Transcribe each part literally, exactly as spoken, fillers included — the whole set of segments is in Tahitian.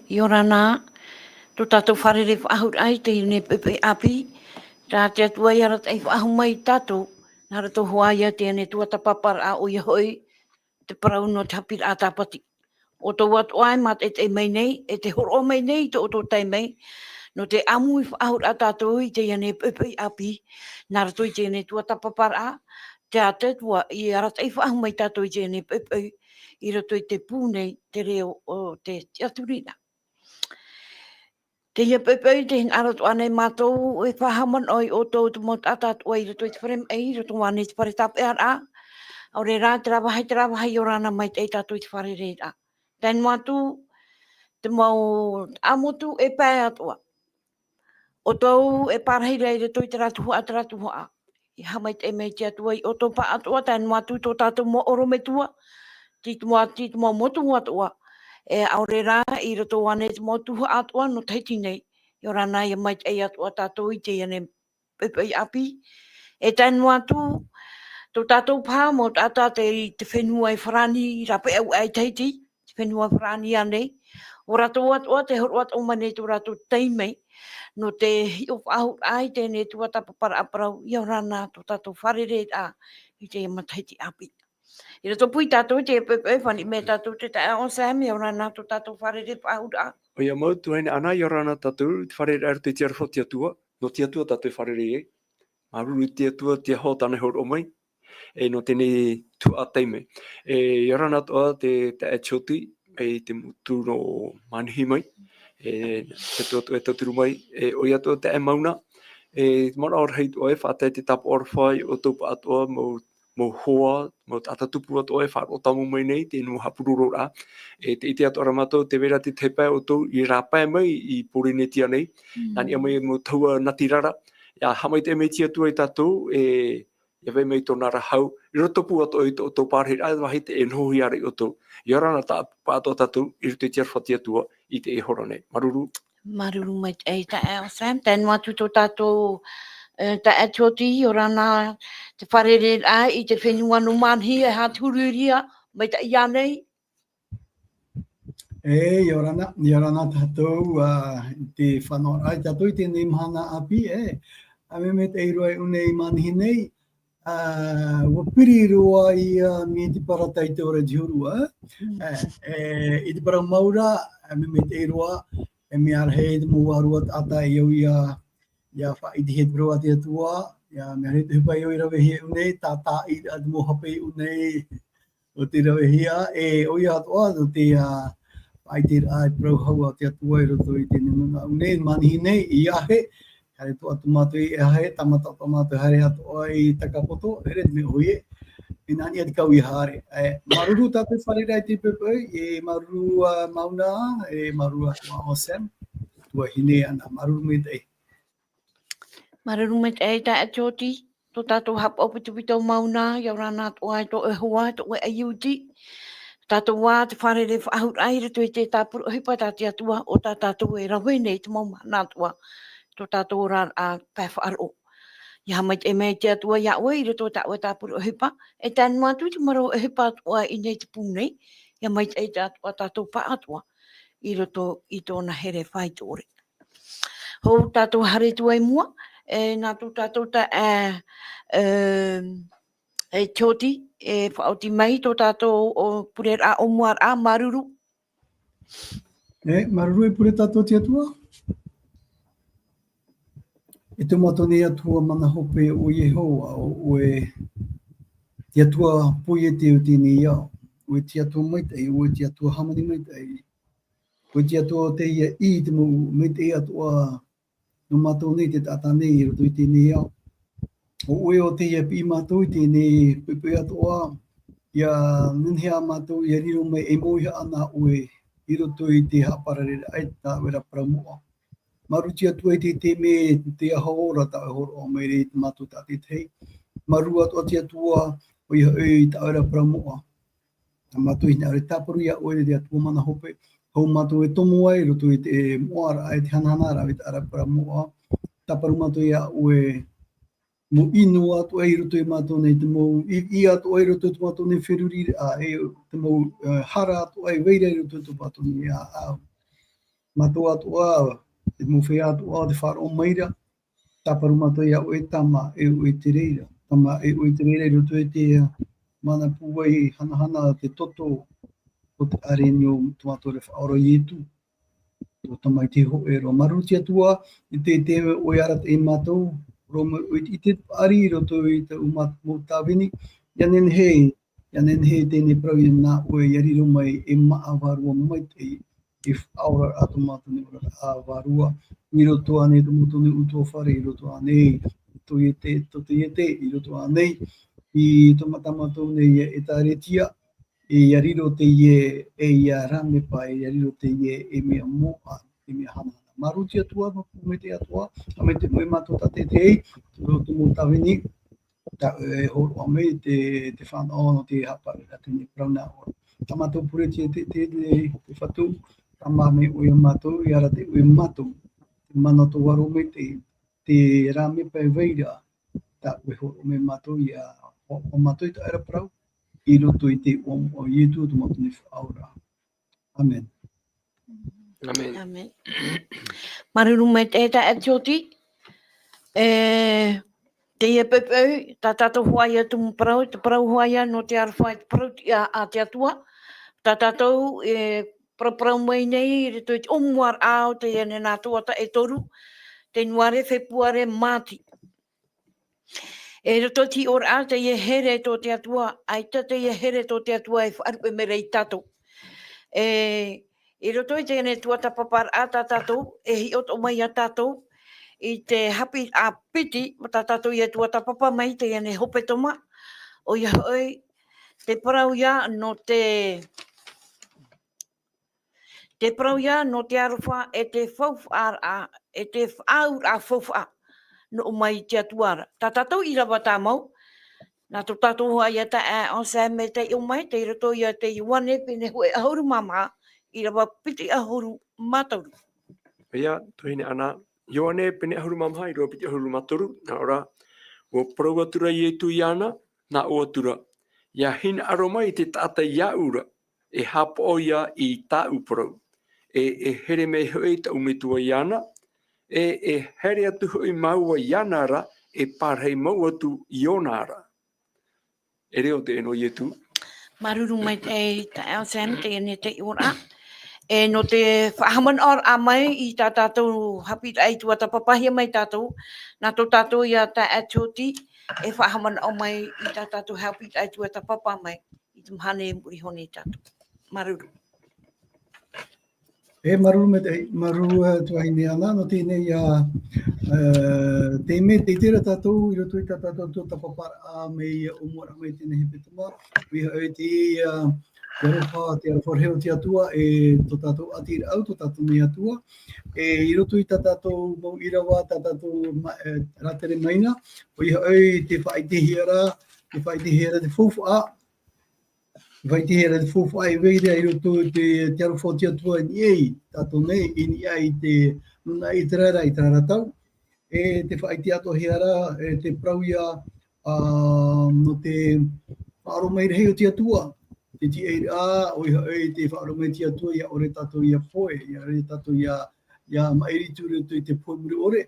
ʻIa ora na, tō tātou fārerei faʻahou i teie nei poʻipoʻi ʻāpī, tā te Atua i arataʻi faʻahou mai ia tātou, nā roto hoʻi ia i teie nei tuatāpaparaʻa ʻoia hoʻi, te parau nō te haʻapiʻiraʻa tāpati. ʻO tō ʻoutou atoʻa e mātaʻitaʻi mai nei, e tē hōroʻa mai nei i tō ʻoutou taime, nō te ʻāmui faʻahou ia tātou i teie nei poʻipoʻi ʻāpī, nā roto i teie nei tuatāpaparaʻa, tā te Atua i arataʻi faʻahou mai ia tātou i teie nei poʻipoʻi, i roto i te pū nei, te reo o te tiʻaturiraʻa. Teie poʻipoʻi, tē hinaʻaro atoʻa nei mātou e faʻahaʻamanaʻo ia ʻoutou te mau taʻata atoʻa i roto i te fare maʻi, i roto ānei i te fare tāpeʻaraʻa, ʻaore rā, terā vāhi, terā vāhi, ʻia ora na maitaʻi tātou i te fārereiraʻa. Tae noa atu, te mau taʻamotu e pae atoʻa. ʻO tō ʻoutou e pārahi ra i roto i terā tuhaʻa, terā tuhaʻa. ʻIa haʻamaitaʻi mai te Atua ia ʻoutou pāʻatoʻa, tae noa atu tō tātou mau ʻorometua, tei te mau, tei te mau motu atoʻa. E ʻaore rā, i roto ānei i te mau tuhaʻa atoʻa nō Tahiti nei. ʻIa ora na, ʻia maitaʻi atoʻa tātou i teie nei poʻipoʻi ʻāpī. E tae noa atu, tō tātou paha mau taʻata tei te fenua i Farāni, rāpae aʻe i Tahiti, te fenua Farāni ānei. ʻO rātou atoʻa tē hōroʻa atoʻa mai nei tō rātou taime, nō te hiʻo faʻahou i teie nei tuatāpaparaʻa parau, ʻia ora na tō tātou fārereiraʻa i teie matahiti ʻāpī. I roto pū ia tātou i teie poʻipoʻi, fāriʻi mai tātou te taeaʻe Sam, ʻia ora na tō tātou fārerei faʻahou. ʻOia mau, tuahine Ana, ʻia ora na tātou, te fārereiraʻa i roto i te aroha o te Atua, nō te Atua tātou e fārerei ai. Māuruuru i te Atua, te aho tāna e hōroʻa mai, e nō teie nei tuhaʻa taime. E, ʻia ora na atoʻa te, te taeaʻe Tioti, e te motu nō Manihi mai, e, te Atua e tauturu mai, e, ʻoia atoʻa te taeaʻe Mauna, e, te manaʻo rahi atoʻa e faʻatae te tāpaʻo aroha ia ʻoutou pāʻatoʻa, mau, mau hoa, mau taʻata tupu atoʻa e faʻaroʻo tāmau mai nei, te mau haʻapurororaʻa. E, tē ʻite atoʻa ra mātou, tē vai ra te tahi pae ʻoutou i rāpae mai i Pōrīnetia nei, Mm. nā niʻa mai mau tahua natirara, ʻia haʻamaitaʻi mai te Atua ia tātou, e, ʻia vai mai tōna ra hau, i roto pū atoʻa i tō, tō pārahiraʻa, vāhi tē nohohia ra ia ʻoutou. ʻIa ora na tā, pāʻatoʻa tātou, i roto i te aroha o te Atua, i teie hora nei. Māuruuru. Māuruuru maitaʻi taeaʻe Sam, tae noa atu tō tātou, e, taeaʻe Tioti, ʻia ora na te fārereiraʻa i te fenua nō Manihi, e aha te huru i reira, maitaʻi ānei? E, ʻia ora na, ʻia ora na tātou, ā, i te fānaʻoraʻa ia tātou i teie nei mahana ʻāpī, e. ʻA, mea maitaʻi roa e ʻō nei i Manihi nei, ā, ʻua piri roa ia mai te parau tei te ora i te huru, ā. Mm. E, e, i te parau mau ra, ā, mea maitaʻi roa, e mea rahi te mau vārua taʻata e au ia, ia faʻaʻitehia te parau a te Atua, ia mea rahi te ʻohipa e au i ravehia i ʻō nei, tātaʻi ra te mau hape i ʻō nei, ʻo tei ravehia, e, ʻoia atoʻa, nō te, ā, faʻaʻiteraʻa i te parau hau a te Atua i roto i teie nei manaʻo nei, Manihi nei, i ʻahe, haere atoʻa atu mātou i ʻahe, tāmata atoʻa mātou haere atoʻa i Takapoto, ʻeʻere te mea ʻohie, e nā niʻa te kau ia haere. E, māuruuru tātou fārereiraʻa i teie poʻipoʻi, e, māuruuru, ā, Mauna, e, māuruuru atoʻa ʻo Sam, tuahine Ana, māuruuru maitaʻi. Māuruuru maitaʻi taeaʻe Tioti, tō tātou haʻapaʻo pitopito Mauna, ʻia ora na atoʻa e tō ʻoe hoa, tō ʻoe ʻaiū iti. Tātou ā, te fārerei faʻahou i roto i te tāpura ʻohipa tā te Atua, ʻo tā tātou e rave nei te mau mahana atoʻa, tō tātou oraraʻa pae faʻaroʻo. ʻIa haʻamaitaʻi mai te Atua ia ʻoe i roto i tā ʻoe tāpura ʻohipa, e tae noa atu te marau ʻohipa atoʻa i ʻō nei i te pū nei, ʻia maitaʻi atoʻa tātou pāʻatoʻa i roto i tōna here faʻaitoito. Hou tātou haere atu i mua, e, nā tō tātou taeaʻe, e, e Tioti, e faʻaoti mai tō tātou ʻō pureraʻa ʻōmuaraʻa, māuruuru. E, māuruuru e pure tātou i te Atua. E tō mātou nei Atua mana hope ʻo Iehova, ʻo ʻoe te Atua poiete o teie nei ao. ʻOe te Atua maitaʻi, ʻoe te Atua hāmani maitaʻi. ʻOe te Atua tei ʻī i te mau maitaʻi atoʻa nō mātou nei, te taʻata nei i roto i teie nei ao. ʻO ʻoe ʻo tei piʻi mātou i teie nei poʻipoʻi atoʻa, ʻia nehenehe ā mātou ʻia riro mai ei mauihaʻa nā ʻoe i roto i te haʻaparareraʻa i tā ʻoe ra parau moʻa. Māuruuru te Atua i te taime, te aho, ora tā ʻoe e hōroʻa mai ra ia mātou tātaʻitahi. Māuruuru atoʻa te Atua, ʻoia hoʻi tā ʻoe ra parau moʻa. Nā mātou i hinaʻaro e tāparu ia ʻoe, te Atua mana hope, hou mātou e tomo ai i roto i te moʻaraʻa, i te hanahanaraʻa i tā ʻoe ra parau moʻa. Tāparu mātou ia ʻoe, mau ʻino atoʻa i roto ia mātou nei, te mau ʻī, ʻī atoʻa i roto i tō mātou nei feruriraʻa, e te mau, e, hara atoʻa e vai ra i roto i tō mātou nei ʻāʻau. Mātou atoʻa, te mau feiā atoʻa, te faʻaroʻo mai ra, tāparu mātou iā ʻoe Tama, e ʻoe te reira. Tama, e ʻoe te reira i roto i te mana pūai hanahana te toto o te ʻāreʻa o tō mātou Faʻaora Ietu. Tō Tamaiti hōʻē roa. Māuruuru te Atua, i te, te ʻoe arataʻi mātou, roa mai ʻoe i te paʻari i roto i te mau tāvini, ʻia nehenehe, ʻia nehenehe teie parau ia nā ʻoe ʻia riro mai e māʻa vārua maitaʻi, e faʻaora atu mātou nei oraraʻa vārua, i roto ānei tō mātou nei ʻutuāfare, i roto ānei, tō iete, tō te iete, i roto ānei, i tō mātou nei ia ʻētāretia, e ʻia riro teie, e ʻia rāmepa, e ʻia riro teie, e mea moʻa, e mea hanahana. Māuruuru te Atua, māuruuru maitaʻi Atua, ʻa mai te moe mātou tātaʻitahi, tō, tō mau tāvini, tā, e hōroʻa mai te, te fānaʻo nō te haʻapaʻo i teie parau nā ʻoe. Tā mātou pure te, te, te, te, te Fatu, Tama mai ʻoe iā mātou, ʻia arataʻi ʻoe iā mātou, te mana o tō vārua maitaʻi, te rāmepa e vai ra, tā ʻoe hōroʻa mai mātou, ʻia, ʻo, ʻo mātou i taʻata parau, i roto i te iʻoa o Ietu tō mātou nei Faʻaora. ʻĀmene. ʻĀmene. ʻĀmene. Māuruuru maitaʻi e taeaʻe Tioti. E, teie poʻipoʻi, tā tātou hoʻi ia tumu parau, te parau hoʻi ia nō te aroha, te parau a, a te Atua. Tā tātou e paraparau mai nei, i roto i te ʻōmuaraʻa o teie nei nā Tuata e toru, Tenuare, Fepuare, Māti. E roto i te ora, teie here tō te Atua, ʻaita teie here tō te Atua e faʻaruʻe mai ra ia tātou. E, i roto i teie nei tuatāpaparaʻa tā tātou, e hiʻo atoʻa mai ia tātou, i te haʻapiʻiraʻa piti, tā tātou ia tuatāpapa mai, teie nei hepetoma, ʻoia hoʻi, te parau ia nō te, te parau ia nō te aroha e te faufaʻaraʻa, e te faʻaauraʻa faufaʻa, nō ʻō mai i te Atua ra. Tā tātou ʻīrava tāmau, nā tō tātou hoʻi ia taeaʻe Anselme e taiʻo mai, tei roto ia i te Ioane pene hōʻē ʻahuru mā maha, ʻīrava piti ʻahuru mā toru. ʻOia, tuahine Ana, Ioane pene ʻahuru mā maha, ʻīrava piti ʻahuru mā toru, nā ʻō ra, ʻua parau atu ra Ietu iāna, nā ʻō atu ra, ʻia hinaʻaro mai te taʻata iāʻu ra, e haʻapaʻo ia i tāʻu parau. E, e here mai hoʻi tāʻu Metua iāna, e, e haere atu hoʻi māua iāna ra, e pārahi mau atu i ʻōna ra. E reo teie nō Ietu. Māuruuru maitaʻi e taeaʻe Anselme, teie nei taiʻoraʻa. E nō te faʻahaʻamanaʻoraʻa mai i tā tātou haʻapiʻiraʻa i tuatāpapahia mai tātou, nā tō tātou ia taeaʻe Tioti, e faʻahaʻamanaʻo mai i tā tātou haʻapiʻiraʻa i tuatāpapa mai. I te mahana i muri iho nei tātou. Māuruuru. E, māuruuru maitaʻi, māuruuru, e, tuahine Ana, nō teie nei, ā, e, te mea tē ʻite ra tātou, i roto i tā tātou tuatāpaparaʻa, mai ia ʻōmuaraʻa mai teie nei hepetoma, ʻoia hoʻi te, ā, te aroha, te aroha rahi o te Atua, e tō tātou ʻātīraʻa, tō tātou nei Atua, e, i roto i tā tātou mau ʻīrava, tā tātou ma-, e, rātere mai na, ʻoia hoʻi te faʻaʻitehia ra, te faʻaʻitehia ra te faufaʻa, Faʻaʻitehia ra te faufaʻa e vai ra i roto i te, te aroha o te Atua i niʻa ia tātou nei, i niʻa i te nūnaʻa ʻĪteraʻera, ʻĪteraʻera tau. E te faʻaʻite atoʻahia ra, e te parau ia, ā, nō te faʻaroʻo mai rahi o te Atua, te tiʻairaʻa, ʻoia hoʻi te faʻaroʻo mai te Atua, ʻia ʻore tātou ʻia pohe, ʻia ʻore tātou ʻia, ʻia maʻiri atu i roto i te pohe mure ʻore,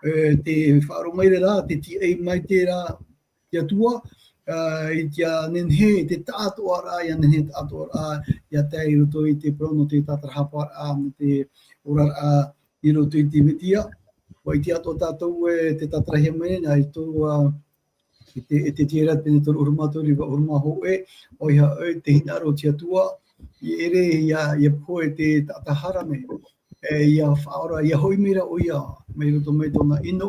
e, te faʻaroʻo mai ra, te tiʻai maitaʻi ra, te Atua, ā, i te nehenehe, te taʻatoʻaraʻa, ʻia nehenehe taʻatoʻaraʻa, ʻia tae i roto i te parau nō te tātarahaparaʻa, nō te oraraʻa i roto i te Mesia. ʻUa ʻite atoʻa tātou e te tātarahia mai nei, nā i tō, ā, i te, i te Ezera pene toru ʻahuru mā toru, ʻīrava ʻahuru mā hōʻē, ʻoia hoʻi te hinaʻaro o te Atua, ʻia ʻere, ʻia, ʻia pohe te taʻata hara nei. E, ʻia faʻaora, ʻia hoʻi mai ra ʻoia, mai roto mai tōna ʻino,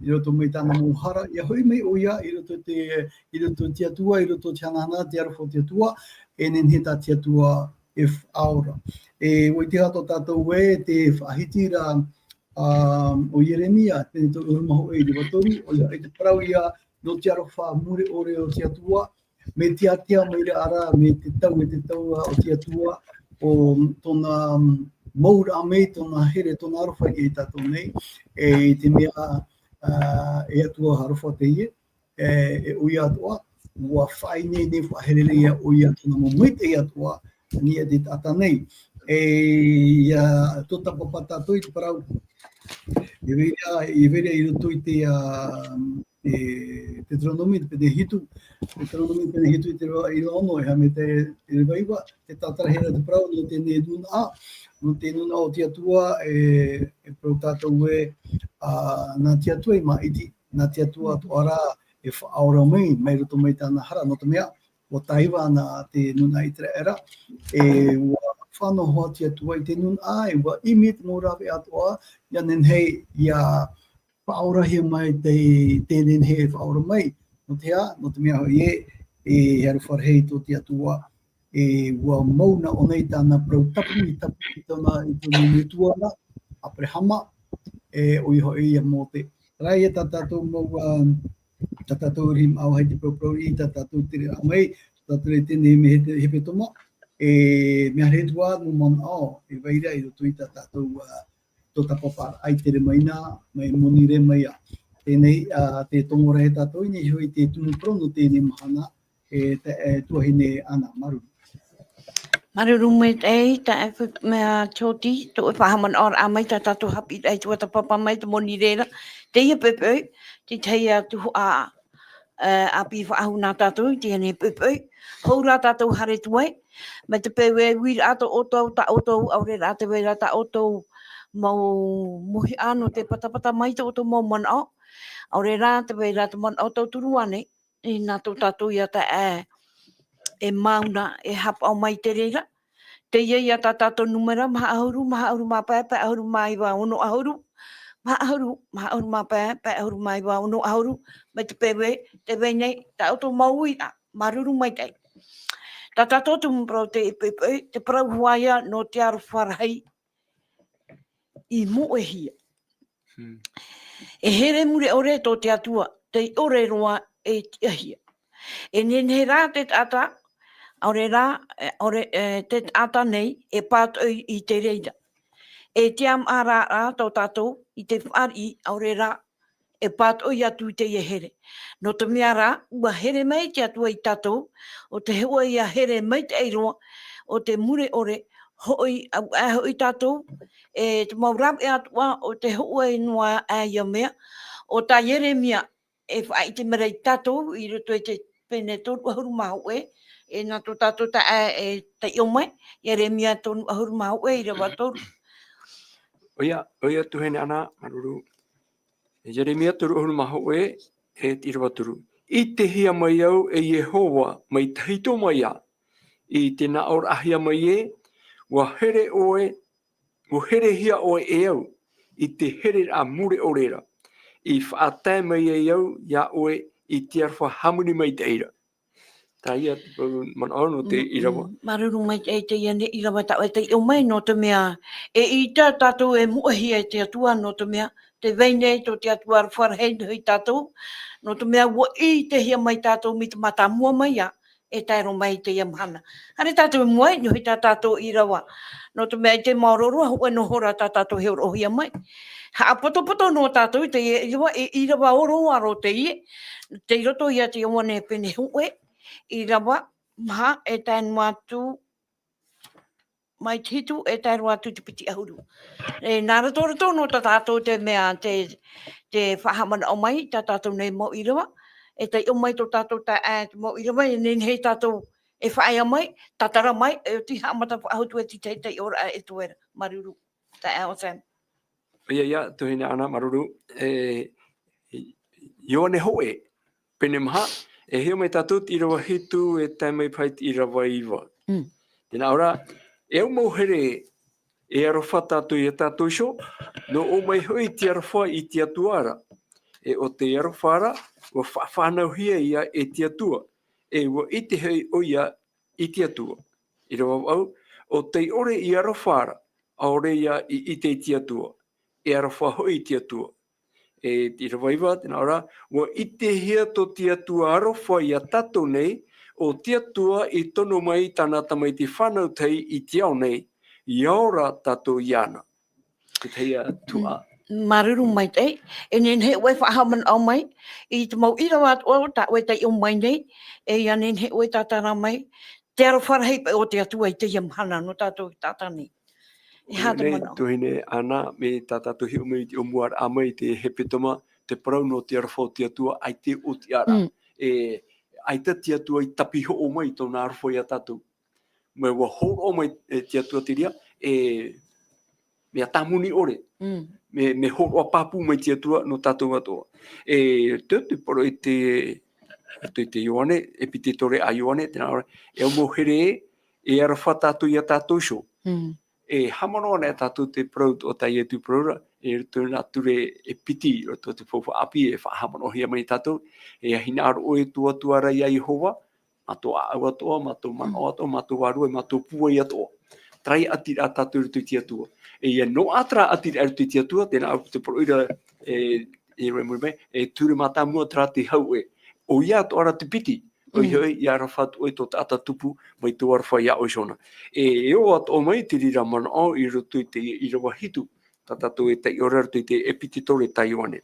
i roto mai tāna mau hara, ʻia hoʻi mai ʻoia, i roto te, i roto te Atua, i roto te hanahana, te aroha o te Atua, e nehenehe tā te Atua e faʻaora. E, ʻua ʻite atoʻa tātou e, te faʻahiti ra, ā, o Ieremia, pene toru ʻahuru mā hōʻē, ʻīrava toru, ʻoia, e te parau ia, nō te aroha mure ʻore o te Atua, mea tiatia mai ra ra, mai te tau e te tau o te Atua, ʻo tōna mauraʻa mai, tōna here, tōna aroha i tātou nei, e i te mea, ā, e Atua aroha teie, e, e ʻoia atoʻa, ʻua faʻaineine, faʻaherehere ia ʻoia tōna mau maitaʻi atoʻa, i niʻa i te taʻata nei. E ia tō tāpapa tātou i te parau. I vai ra, i vai ra i roto i te, ā, e, Teuteronome, te pene hitu, Teuteronome pene hitu i te reva, i ono, e hame te, te reva iva, te tātarahia ra te parau, nō teie nūnaʻa, nō te nūnaʻa o te Atua, e, e parau tātou ē, ā, nā te Atua i māʻiti, nā te Atua atoʻa rā, e faʻaora mai, mai roto mai tāna hara, nō te mea, ʻua taiva ana te nūnaʻa ʻĪteraʻera, e ʻua faʻanoho te Atua i te nūnaʻa, e ʻua ʻimi te mau rāveʻa atoʻa, ʻia nehenehe, ʻia faʻaorahia mai te, te nehenehe e faʻaora mai. Nō te aha, nō te mea hoʻi ē, e, e aroha rahi tō te Atua, e ʻua mau nā ʻō nei tāna parau tapu, i tapu i tōna, i tōna metua ra, ʻĀperahama, e, ʻoia hoʻi ia Mōte. Terā ia tā tātou mau, ā, tā tātou riʻi maʻau hai te paraparau i tā tātou tere mai, tā tātou e teie nei mea he, hepetoma, e, mea here atu ā mau manaʻo, e vai ra i roto i tā tātou, ā, tō tāpapa ʻaita e tere mai na, mai Monirē mai ā. Teie nei, ā, te tomo ra e tātou i niʻa iho i te tumu parau nō teie mahana, e, te, e, tuahine Ana, māuruuru. Māuruuru maitaʻi, taeaʻe, mea Tioti, tō ʻoe faʻahaʻamanaʻoraʻa mai tā tātou haʻapiʻiraʻa i tuatāpapa mai te Monirē ra. Teie poʻipoʻi, te tahi atu hoʻi, e, ʻāpī faʻahou nā tātou, i teie nei poʻipoʻi. Hou rā tātou haere atu ai, mai te peu e uiraʻa tō ʻoutou, tā ʻoutou, ʻaore rā tē vai ra tā ʻoutou mau mōhiʻa nō te patapata mai tō ʻoutou mau manaʻo, ʻaore rā tē vai ra te manaʻo tauturu ānei, e, nā tō tātou ia taeaʻe, e, Mauna, e haʻapaʻo mai i te reira. Teie ia tā tātou nūmera, maha ʻahuru, maha ʻahuru mā pae, pae ʻahuru mā iva, ono ʻahuru, maha ʻahuru, maha ʻahuru mā pae, pae ʻahuru mā iva, ono ʻahuru, mai te peu ē, tē vai nei, tā ʻoutou mau uiraʻa, māuruuru maitaʻi. Tā tātou tumu parau teie poʻipoʻi, te parau hoʻi nō te aroha rahi, i moʻehia. Hmm. E here mure ʻore tō te Atua, tei ʻore roa e tiʻahia. E nehenehe rā te taʻata, ʻaore rā, e, ʻaore, e, te taʻata nei, e pātoʻi i te reira. E tiʻamāraʻa tō tātou i te fāriʻi, ʻaore rā, e pātoʻi atu i teie here. Nō te mea rā, ʻua here mai te Atua ia tātou, ʻo te hōʻē ia here maitaʻi roa, ʻo te mure ʻore, hoʻi, ʻa, ʻa, hoʻi tātou, e te mau rāveʻa atoʻa, ʻo te hōʻē noa aʻe ia mea, ʻo tā Ieremia, e faʻaʻite mai ra ia tātou, i roto i te pene toru ʻahuru mā hōʻē, e nā tō tātou taeaʻe, e taiʻo mai, Ieremia toru ʻahuru mā hōʻē, ʻīrava toru. ʻOia, ʻoia tuahine Ana, māuruuru. E Ieremia toru ʻahuru mā hōʻē, e te ʻīrava toru. ʻItehia mai au, e Iehova, mai tahito mai ā, i te nāʻōraʻahia mai ē, ʻua here ʻoe, ʻua herehia ʻoe e au, i te hereraʻa mure ʻore ra, i faʻatae mai ai au iā ʻoe i te aroha hāmani maitaʻi ra. Teie te parau manaʻo nō te ʻīrava. Mm, mm. Māuruuru maitaʻi teie nei ʻīrava tā ʻoe e taiʻo mai, nō te mea, e ʻita tātou e moʻehia e te Atua, nō te mea, tē vai nei tō te Atua aroha rahi nō tātou, nō te mea ʻua ʻitehia mai tātou mai te mātāmua mai ā, e tae roa mai i teie mahana. Haere tātou i mua, i niʻa i tā tātou ʻīrava. Nō te mea i te maoro roa, hōʻē noa hora tā tātou e hōroʻahia mai. Haʻapotopoto noa tātou i teie ʻīrava, e ʻīrava ʻoroʻa roa teie, tei roto ia i te Ioane pene hōʻē, ʻīrava maha e tae noa atu mai te hitu e tae roa atu i te piti ʻahuru. E, nā roto, roto noa tā tātou te mea, te, te faʻahaʻamanaʻo mai, tā tātou nei mau ʻīrava, e taiʻo mai tō tātou taeaʻe, e te mau ʻīrava, e nehenehe tātou e faʻaea mai, tātara mai, e oti haʻamata faʻahou atu e te tahi taiʻoraʻa e toe ra. Māuruuru, taeaʻe ʻo Sam. ʻOia, ʻoia, tuahine Ana, māuruuru, e, Ioane hōʻē, pene maha, e hiʻo mai tātou te ʻīrava hitu, e tae mai paʻi te ʻīrava iva. Mm. Tē nā ʻō ra, e au mau here, e aroha tātou ia tātou iho, nō ʻō mai hoʻi te aroha i te Atua ra. E ʻo te aroha ra, ʻua faʻafānauhia ia e te Atua, e ʻua ʻite hoʻi ʻoia i te Atua. ʻĪrava vaʻu, ʻo tei ʻore i aroha ra, ʻaore ia i ʻite i te Atua, e aroha hoʻi i te Atua. E te ʻīrava iva, tē nā ʻō ra, ʻua ʻitehia tō te Atua aroha ia tātou nei, ʻo te Atua i tono mai i tāna Tamaiti fānau tahi i te ao nei, ʻia ora tātou iāna. Te tahi atu ā. Mm, māuruuru maitaʻi, e nehenehe ʻoe e faʻahaʻamanaʻo mai, i te mau ʻīrava atoʻa tā ʻoe e taiʻo mai nei, e ʻia nehenehe ʻoe e tātara mai, Te aroha rahi paʻi o te Atua i teie mahana nō tātou i taʻata nei. E aha te manaʻo? Tuahine Ana, mai tā tātou hiʻo mai i te ʻōmuaraʻa mai i te hepetoma, te parau nō te aroha o te Atua, ʻaita e ʻōtiʻa ra. Mm. E, ʻaita te Atua i tāpiʻi hoʻo mai i tōna aroha iā tātou. Mai ʻua hōroʻa mai e te Atua te reira, e, mea tāmoni ʻore. Mm. Mea, mea hōroʻa pāpū mai te Atua nō tātou atoʻa. E, te, te parau i te, te, te Ioane, ʻEpitētore a Ioane, tēnā ʻō ra, e mau here ē, e aroha tātou iā tātou iho. Mm. E haʻamanaʻo anaʻe tātou te parau o tā Ietu parau ra, e roto i nā ture e piti, roto i te faufaʻa ʻāpī, e faʻahaʻamanaʻohia mai tātou, e hinaʻaro ʻoe i tō Atua ra iā Iehova, mā tō ʻāʻau atoʻa, mā tō manaʻo atoʻa, mā tō vārua, mā tō pūai atoʻa. Terā ia ʻati ra tātou i roto i te Atua. E ia noaʻa terā ʻati ra i roto i te Atua, tēnā ʻoku te poroʻi ra, e, e, e, e, e ture mātāmua terā te hau ʻē. ʻOia atoʻa ra te piti, ʻoia hoʻi, ia aroha atu ʻoe i tō taʻata tupu, mai tō aroha iā ʻoe iho na. E, e ʻō atoʻa mai te reira manaʻo i roto i te ʻīrava hitu, tā tātou e taiʻo ra i roto i te ʻEpitētore tā Ioane.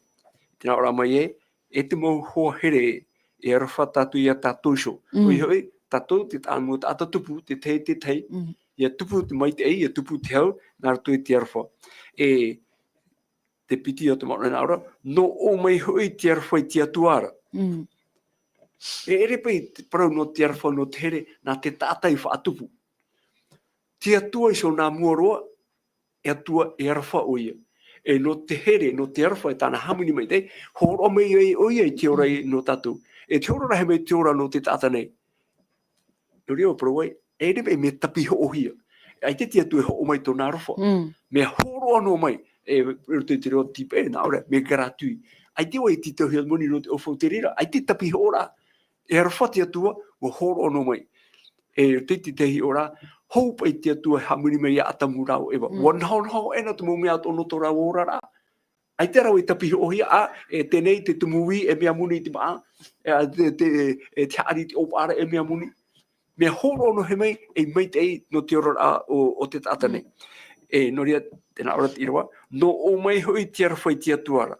Tēnā ʻō ra mai ē, e te mau hoa here, e aroha tātou iā tātou iho. Mm. ʻOia hoʻi, tātou te taʻa-, mau taʻata tupu, te tahi, te tahi, mm, ia tupu te maitaʻi, ia tupu te hau, nā roto i te aroha. E, te piti o te manaʻo nā ʻō ra, nō ʻō mai hoʻi te aroha i te Atua ra. Mm. E ʻere paʻi te parau nō te aroha, nō te here, nā te taʻata i faʻatupu. Te Atua iho nā mua roa, e Atua e aroha ʻoia. E nō te here, nō te aroha, e tāna hāmani maitaʻi, hōroʻa mai ai ʻoia i te ora, mm, nō tātou. E te hōroʻa rahi mai te ora nō te taʻata nei. Nō reira ʻua parau ai, e ʻere paʻi mea tāpiʻi hoʻohia. ʻAita te Atua e hoʻo mai tōna aroha. Mm. Mea hōroʻa noa mai, e, roto i te reo tīpē, nā ʻō ra, mea gratuit. ʻAita ʻoe e tītauhia moni nō te ʻaufau te reira, ʻaita e tāpiʻi hoʻo ra. E aroha te Atua, ʻua hōroʻa noa mai. E roto i te tahi ora, hou paʻi te Atua e hāmani mai iā ʻĀtamu rāua ʻo ʻEva. Mm. ʻUa nahonaho aʻena te mau mea atoʻa nō tō rāua oraraʻa. ʻAita rāua i tāpiʻi hoʻohia, ā, e teie nei te tumu uī e mea moni i te māʻa, e, ā, te, te, e te haʻari i te ʻōpaʻa ra e mea moni. Mea hōroʻa noa hoʻi mai, e maitaʻi nō te oraraʻa o, o te taʻata nei. Mm. E, nō reira, tēnā ʻō ra te ʻīrava, nō ʻō mai hoʻi te aroha i te Atua ra.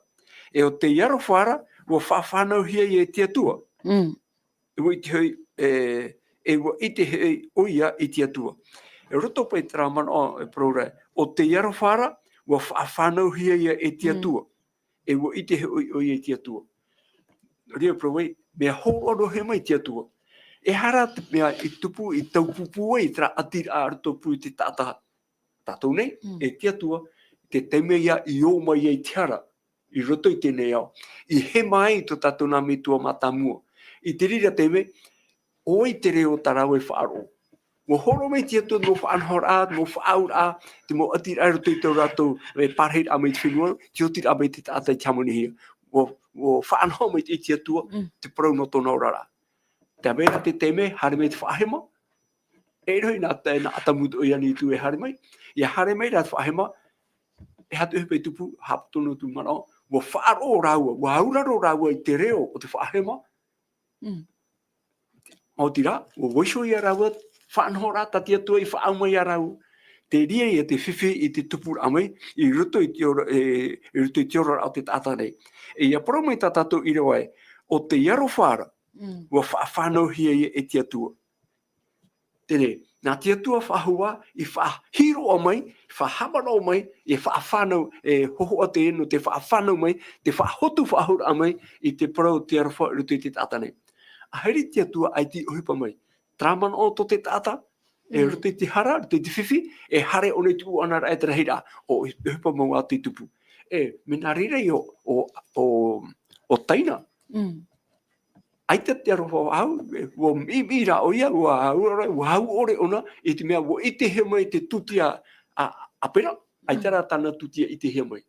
E ʻo tei aroha ra, ʻua faʻafānauhia ia e te Atua. Mm. E ʻua ʻite hoʻi, e, e ʻua ʻite hoʻi ʻoia i te Atua. E roto paʻi terā manaʻo, e parau ra, ʻo tei aroha ra, ʻua faʻafānauhia ia e te, mm, Atua. E ʻua ʻite hoʻi ʻoia i te Atua. Nō reira parau ai, mea hōroʻa noa hoʻi mai te Atua. E aha rā te mea i tupu, i taupupū ai terā ʻatiraʻa a roto pū i te taʻata. Tātou nei, mm, e te Atua, te taime ia i ō mai ai te hara, i roto i teie nei ao, i hema ai tō tātou nā metua mātāmua. I te reira taime, ʻo vai te reo tā rāua e faʻaroʻo. ʻUa hōroʻa mai te Atua, te mau faʻanahoraʻa, te mau faʻaauraʻa, te mau ʻatiraʻa i roto i tō rātou, e, parahiraʻa mai te fenua, te otiraʻa mai te taʻata i te hāmanihia. ʻUa, ʻua faʻanaho mai te, te Atua, mm, te parau nō tōna oraraʻa. Te mea ra te taime, haere mai te faʻahema, e ʻere hoʻi nā, nā ʻĀtamu atoʻa i ʻō nei atu e haere mai. ʻIa haere mai rā te faʻahema, e aha te ʻohipa i tupu, haʻapoto noa atu manaʻo, ʻua faʻaroʻo rāua, ʻua auraro rāua i te reo o te faʻahema. Mm. Maoti rā, ʻua vaiiho ia rāua, faʻanahoraʻa tā te Atua i faʻaau mai ia rāua. Te reira ia te fifi i te tupuraʻa mai, i roto i te ora, e, i roto i te oraraʻa o te taʻata nei. E ʻia parau mai tā tātou ʻīrava ē, ʻo tei aroha ra, mm, ʻua faʻafānauhia ia e te Atua. Teie, nā te Atua faʻahou ā, i faʻahiroʻa mai, i faʻahaʻamanaʻo mai, e faʻafānau, e hōhoʻa teie nō te faʻafānau mai, te faʻahotu faʻahou raʻa mai, i te parau o te aroha i roto i te taʻata nei. ʻAhiri te Atua ʻaita i ʻohipa mai. Terā manaʻo tō te taʻata, e, mm, roto i te hara, roto i te fifi, e haere ʻōna i tuʻu ʻana ra e te rahiraʻa, ʻo, ʻohipa mau ā tei tupu. E, mea nā reira ïa ʻo, ʻo, ʻo, ʻo Taina. Mm. ʻAita te aroha faʻahou, e, ʻua miʻimiʻi rā ʻoia, ʻua au, ʻua au ʻore ʻōna, i te mea ʻua ʻitehia mai te tūtia a, a Apera, ʻaita, mm, rā tāna tūtia ʻitehia mai.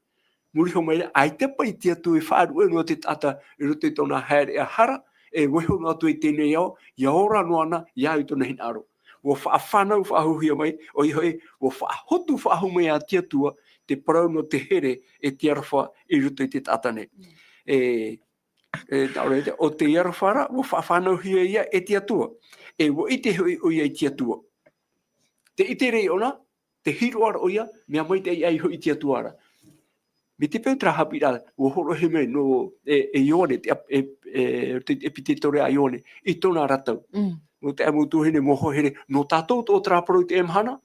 Muri iho mai rā, ʻaita paʻi te Atua e faʻaruʻe noa te taʻata i roto i tōna haereʻa hara, e vaiiho noa atu i teie nei ao, ʻia ora noa na, ʻia au i tōna hinaʻaro. ʻUa faʻafānau faʻahouhia mai, ʻoia hoʻi, ʻua faʻahotu faʻahou mai ā te Atua, te parau nō te here e te aroha i roto i te taʻata nei. Mm. E, e, nā ʻō ra te, ʻo tei aroha ra, ʻua faʻafānauhia ia e te Atua. E ʻua ʻite hoʻi ʻoia i te Atua. Te ʻite ra ʻōna, te hiroʻa ra ʻoia, mea maitaʻi aʻe hoʻi i te Atua ra. Mai te peu terā haʻapiʻiraʻa, ʻua hōroʻahia mai nō, e, e Ioane, te ap-, e, e, te, ʻEpitētore a Ioane, i tōna ra tau. Mm. nō te mau tuahine, mau hoa here, nō tātou tō terā parau i teie mahana.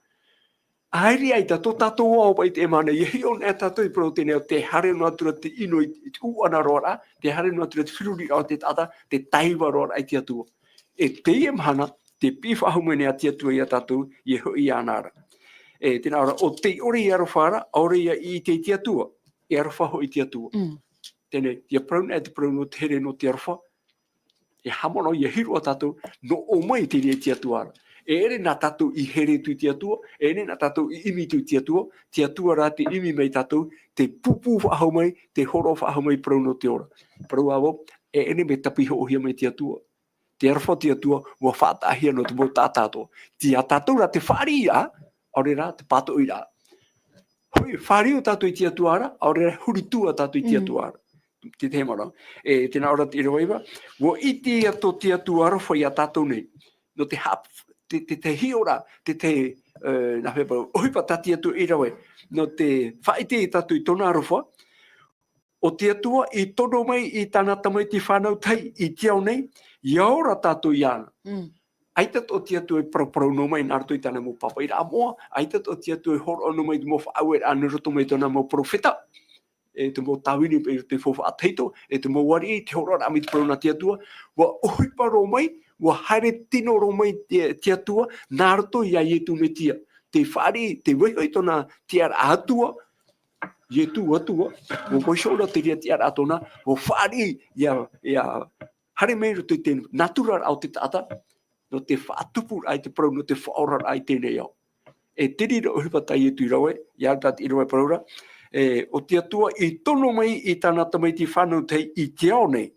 ʻAita, ʻaita, tō tātou ā ʻoia i teie mahana, ʻia hiʻo anaʻe tātou i parau teie nei, te haere noa atu ra te ʻino i, i te ʻuʻana roa ra, te haere noa atu ra te feruriraʻa o te taʻata, te taiva roa ra i te Atua. E teie mahana, tē piʻi faʻahou mai nei a te Atua ia tātou, ʻia hoʻi iāna ra. E, tē nā ʻō ra, ʻo tei ʻore i aroha ra, ʻaore ia i ʻite i te Atua, e aroha hoʻi te Atua. Mm. Teie nei, ʻia parau anaʻe te parau nō te here nō te aroha, e haʻamanaʻo ʻia hiʻo ā tātou, nō ʻō mai teie nei te Atua ra. E ʻere nā tātou i here atu i te Atua, e ʻere nā tātou i ʻimi atu i te Atua, te Atua rā tē ʻimi mai ia tātou, tē pūpū faʻahou mai, tē hōroʻa faʻahou mai parau nō te ora. Parau ā vau, e ʻere mea tāpihoʻohia mai te Atua. Te aroha o te Atua, ʻua faʻataʻahia nō te mau taʻata atoʻa. Tei ia tātou rā te fāriʻiraʻa, ʻaore rā te pātoʻiraʻa. Hoi, fāriʻi tātou i te Atua ra, ʻaore rā huri atu tātou i te Mm. Atua ra. Te tahi manaʻo. E, tē nā ʻō ra te ʻīrava iva, ʻua ʻite atoʻa te Atua aroha ia tātou nei. Nō te ha-, te, te, te hiʻoraʻa, te, te, e, nā hea parau, ʻohipa tā te Atua i rave. Nō te faʻaʻite ia tātou i tōna aroha, ʻo te Atua i tono mai i tāna tamaiti fānau tahi i te ao nei, ʻia ora tātou iāna. Mm. ʻAita atoʻa te Atua e paraparau noa mai nā roto i tāna mau pāpaʻiraʻa moʻa, ʻaita atoʻa te Atua e hōroʻa noa mai te mau faʻaueraʻa nā roto mai tōna mau perofeta, e te mau tāvini paʻi i roto i te faufaʻa tahito, e te mau ariʻi, te hōroʻaraʻa mai te parau nā te Atua, ʻua ʻohipa roa mai, ʻua haere tino roa mai te, te Atua, nā roto ia Ietu Metia. Te fāriʻi, te vaiiho i tōna tiʻaraʻa Atua, Ietu Atua, ʻua vaiiho ra te reira tiʻaraʻa tōna, ʻua fāriʻi, ʻia, ʻia haere mai roto i te nātura o te taʻata, nō te faʻatupuraʻa i te parau, nō te faʻaoraraʻa i teie nei ao. E te reira ʻohipa tā Ietu i rave, ʻia ora tātou i rave parau ra, e, ʻo te Atua i tono mai i tāna tamaiti fānau tahi i te ao nei,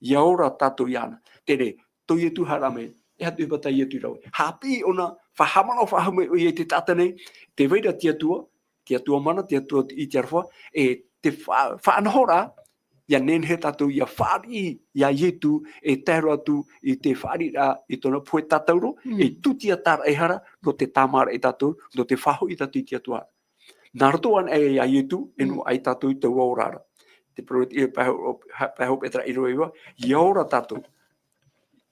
ʻia ora tātou iāna. Terā, tō Ietu haere mai, e aha te ʻohipa tā Ietu i rave. Haʻapiʻi ʻōna, faʻahaʻamanaʻo faʻahou mai ʻoia i te taʻata nei, tē vai ra te Atua, te Atua mana, te Atua i te aroha, e te fa-, faʻanahoraʻa, ʻia nehenehe tātou ʻia fāriʻi ia Ietu, e tae roa atu i te fāriʻiraʻa i tōna pohe tātauro, Mm. e tūtia tāraʻehara, nō te tāmāraʻa ia tātou, nō te faʻahoʻi ia tātou i te Atua. Nā roto anaʻe ia Ietu, e Mm. noaʻa ia tātou i taua ora ra. Te parau i te pae ho-, ha-, pae hopeʻa terā ʻīrava iva, ʻia ora tātou.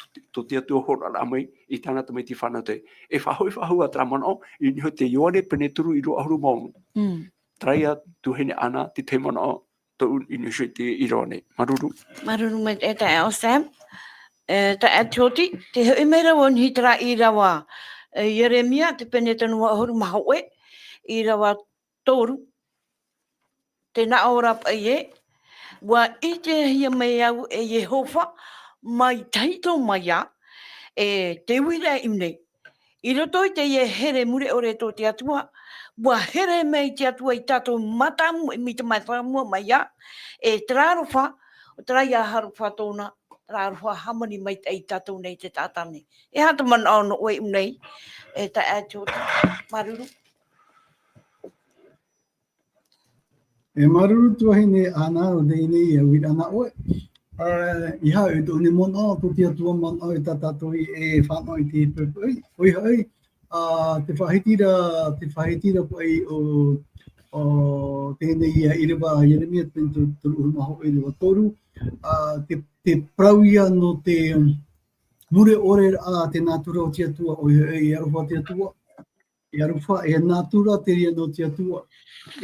Tō te, tō te Atua hōroʻaraʻa mai i tāna tamaiti fānau tahi. E faʻahoʻi faʻahou ā terā manaʻo, i niʻa i te Ioane pene toru ʻīrava ʻahuru mā ono. Mm. Terā ia tuahine Ana, te tahi manaʻo, tōʻu i niʻa i te ʻīrava nei. Māuruuru. Māuruuru maitaʻi e taeaʻe Sam. E, taeaʻe Tioti, tē hoʻi mai ra vau i niʻa i terā ʻīrava, e, Ieremia, te pene tano ʻahuru mā hōʻē, ʻīrava toru. Tē nā ʻō ra paʻi ē, ʻua ʻitehia mai au e Iehova, mai tahito mai ā, e te uiraʻa i ʻō nei. I roto i teie here mure ʻore tō te Atua, ʻua here mai te Atua ia tātou mātāmua, mai te mātāmua mai ā, e terā aroha, ʻo terā ia aroha tōna, terā aroha hāmani maitaʻi ia tātou nei te taʻata nei. E aha te manaʻo nō ʻoe i ʻō nei, e taeaʻe Tioti, māuruuru. E māuruuru tuahine Ana, nō teie nei uiraʻa nā ʻoe. Ā, ʻeiaha e tōʻu nei manaʻo, tō te Atua manaʻo e tā tātou e fānaʻo i te poʻipoʻi, ʻoia hoʻi, ā, te faʻahiti ra, te faʻahiti ra paʻi o, o teie nei ʻīrava Ieremia, pene toru ʻahuru mā hōʻē ʻīrava toru, ā, te, te parau ia nō te mure ʻore ra, te nātura o te Atua, ʻoia hoʻi, e aroha te Atua, e aroha, e nātura te reira nō te Atua.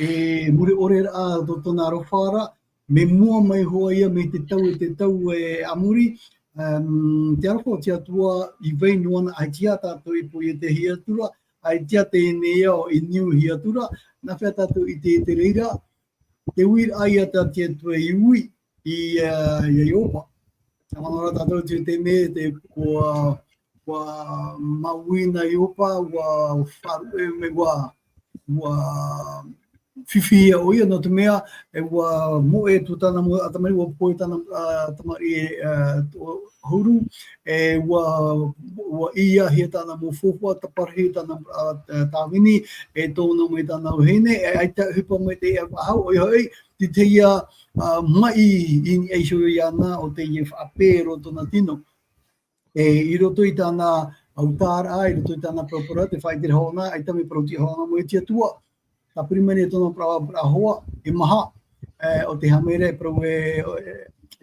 E mure ʻore ra, tō tōna aroha ra, mea moʻa mai hoʻi ia, mai te tau i te tau e a muri, um, te aroha o te Atua i vai noa na, ʻaita tātou i poiete hia atu ra, ʻaita teie nei ao i niu hia atu ra, nā hea tātou i te, te reira, te uiraʻa ia tā te Atua i ui, i, ā, ia Iopa. Tē manaʻo ra tātou te, te mea, te, ʻua, ʻua māuiui na Iopa, ʻua faʻaruʻe mai, ʻua, ʻua fifi ia ʻoia, nō te mea, e ʻua moʻe atu tāna mau tamariʻi, ʻua pohe tāna, ā, tamariʻi, ā, tō-, ʻahuru, e ʻua, ʻua ʻīahia tāna mau faufaʻa, tāparahi tāna, ā, tā-, tāvini, e tono mai tāna vahine, e ʻaita ʻohipa mai te ia faʻahou, ʻoia hoʻi, te, te ia, ā, maʻi i niʻa iho iāna ʻo teie faʻapeʻe roa tōna tino. E, i roto i tāna autaʻaraʻa, i roto i tāna paraparau, te faʻaʻiteraʻa ʻōna, ʻaita mea parauʻtiʻa ʻōna mai te Atua. Tāpiri mai nei tōna parau, parau hoa, e maha, e, ʻo tē haere mai ra e parau e, e,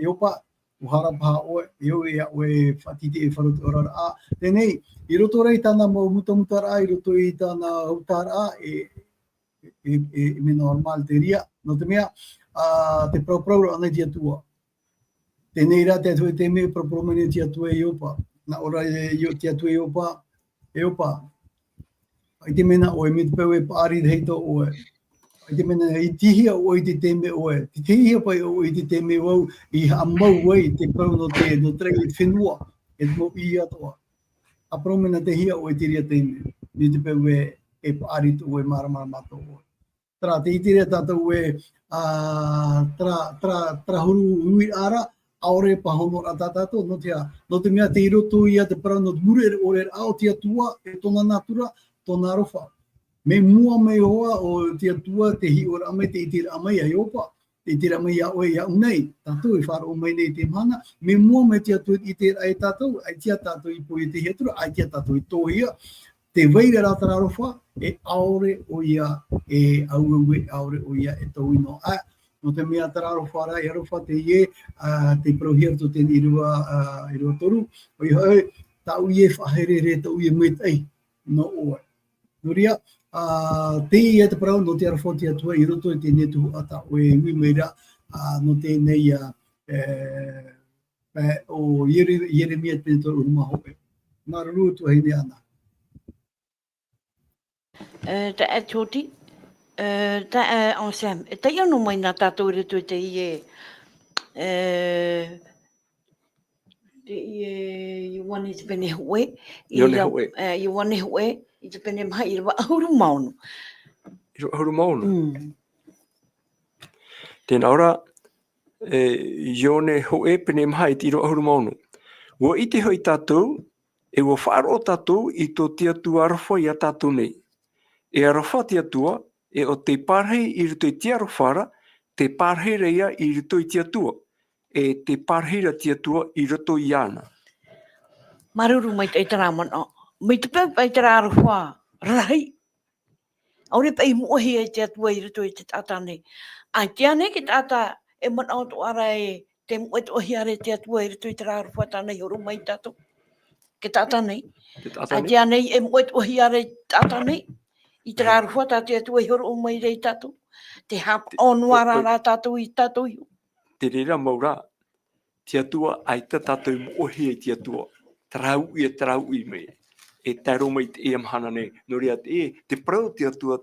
Iopa, ʻua haere paha ʻoe, e ʻoe, e ʻoe, e faʻatītīʻaifaro te oraraʻa. Teie nei, i roto rā i tāna mau mutamutaraʻa, i roto i tāna hautaraʻa, e, e, e, e mea normal te reira, nō te mea, ā, tē paraparau ra ʻōna i te Atua. Teie rā te Atua, te mea e paraparau mai nei te Atua e Ioba. Nā ʻō ra e Io-, te Atua e Ioba, e Ioba, ʻaita e mea nā ʻoe, mai te peu e paʻari rahi atoʻa ʻoe. ʻAita e mea nā, i tei hea ʻoe i te taime ʻoe. I tei hea paʻi ʻoe i te taime ʻoe i haʻamau ai te parau nō te, nō te raʻi i te fenua, e te mau ʻī atoʻa. ʻA parau mai nā tei hea ʻoe i te reira taime, mai te peu e, e paʻari atoʻa ʻoe, māramarama atoʻa ʻoe. Terā, tē ʻite ra tātou ē, ā, terā, terā, terā huru uiraʻa ra, ʻaore paha honoraʻa tā tātou, nō te aha, nō te mea tei roto ia te parau nō te mure ʻore, ʻore, ʻore o te Atua, e tōna natura, tōna aroha. Mai mua mai hoʻi ʻo te Atua, te hiʻoraʻa mai, te ʻiteraʻa mai iā Ioba, te ʻiteraʻa mai iā ʻoe, iāʻu nei, tātou e faʻaroʻo mai nei i teie mahana, mai mua mai te Atua i te ʻiteraʻa iā tātou, ʻaita tātou i pohe i te hiʻoraʻa, ʻaita tātou i tōhia, tē vai ra terā aroha, e ʻaore ʻoia e auaue, ʻaore ʻoia e tauino. Ā, nō te mea terā aroha ra, e aroha teie, ā, tei parauhia roto i te ʻīrava, ā, ʻīrava toru, ʻoia hoʻi, tāʻu ïa e faʻaherehere, tāʻu ïa e maitaʻi, nō ʻoe. Nō reira, ā, teie te parau nō te aroha o te Atua i roto i teie tuhaʻa tā ʻoe e ui mai ra, ā, nō teie, ā, e, e, ʻo Iere-, Ieremia pene toru ʻahuru mā hōʻē. Māuruuru tuahine Ana. E, taeaʻe Toti, e, taeaʻe, e, Anselme, e taiʻo noa mai na tātou i roto i teie, e, teie Ioane i te pene hōʻē, i Ioane ra-, hōʻē. E, Ioane hōʻē, i te pene maha ʻīrava ʻahuru mā ono. ʻĪrava ʻahuru mā ono. Mm. Tē nā ʻō ra, e, Ioane hōʻē pene maha i te ʻīrava ʻahuru mā ono. ʻUa ʻite hoʻi tātou, e ʻua faʻaroʻo tātou i tō te Atua aroha iā tātou nei. E aroha te Atua, e ʻo tei pārahi i roto i te aroha ra, tē pārahi ra ia i roto i te Atua. E tē pārahi ra te Atua i roto iāna. Māuruuru maitaʻi i terā manaʻo. Mai te peu paʻi terā aroha rahi. ʻAore paʻi i moʻehia e te Atua i roto i te taʻata nei. ʻAita ānei te taʻata e manaʻo atoʻa ra ē, tē moʻe atoʻahia ra e te Atua i roto i terā aroha tāna i hōroʻa mai iā tātou. Te taʻata nei. Te taʻata nei. ʻAita ānei e moʻe atoʻahia ra e te taʻata nei, i terā aroha tā te Atua i hōroʻa mai ra iā tātou. Tē haʻapaʻo noa ra, ra tātou iā tātou iho. Te reira mau rā, te Atua, ʻaita tātou i moʻehia i te Atua. Terā uʻi, e terā uʻi mai. E tae roa mai i teie mahana nei. Nō reira te, te parau o te Atua,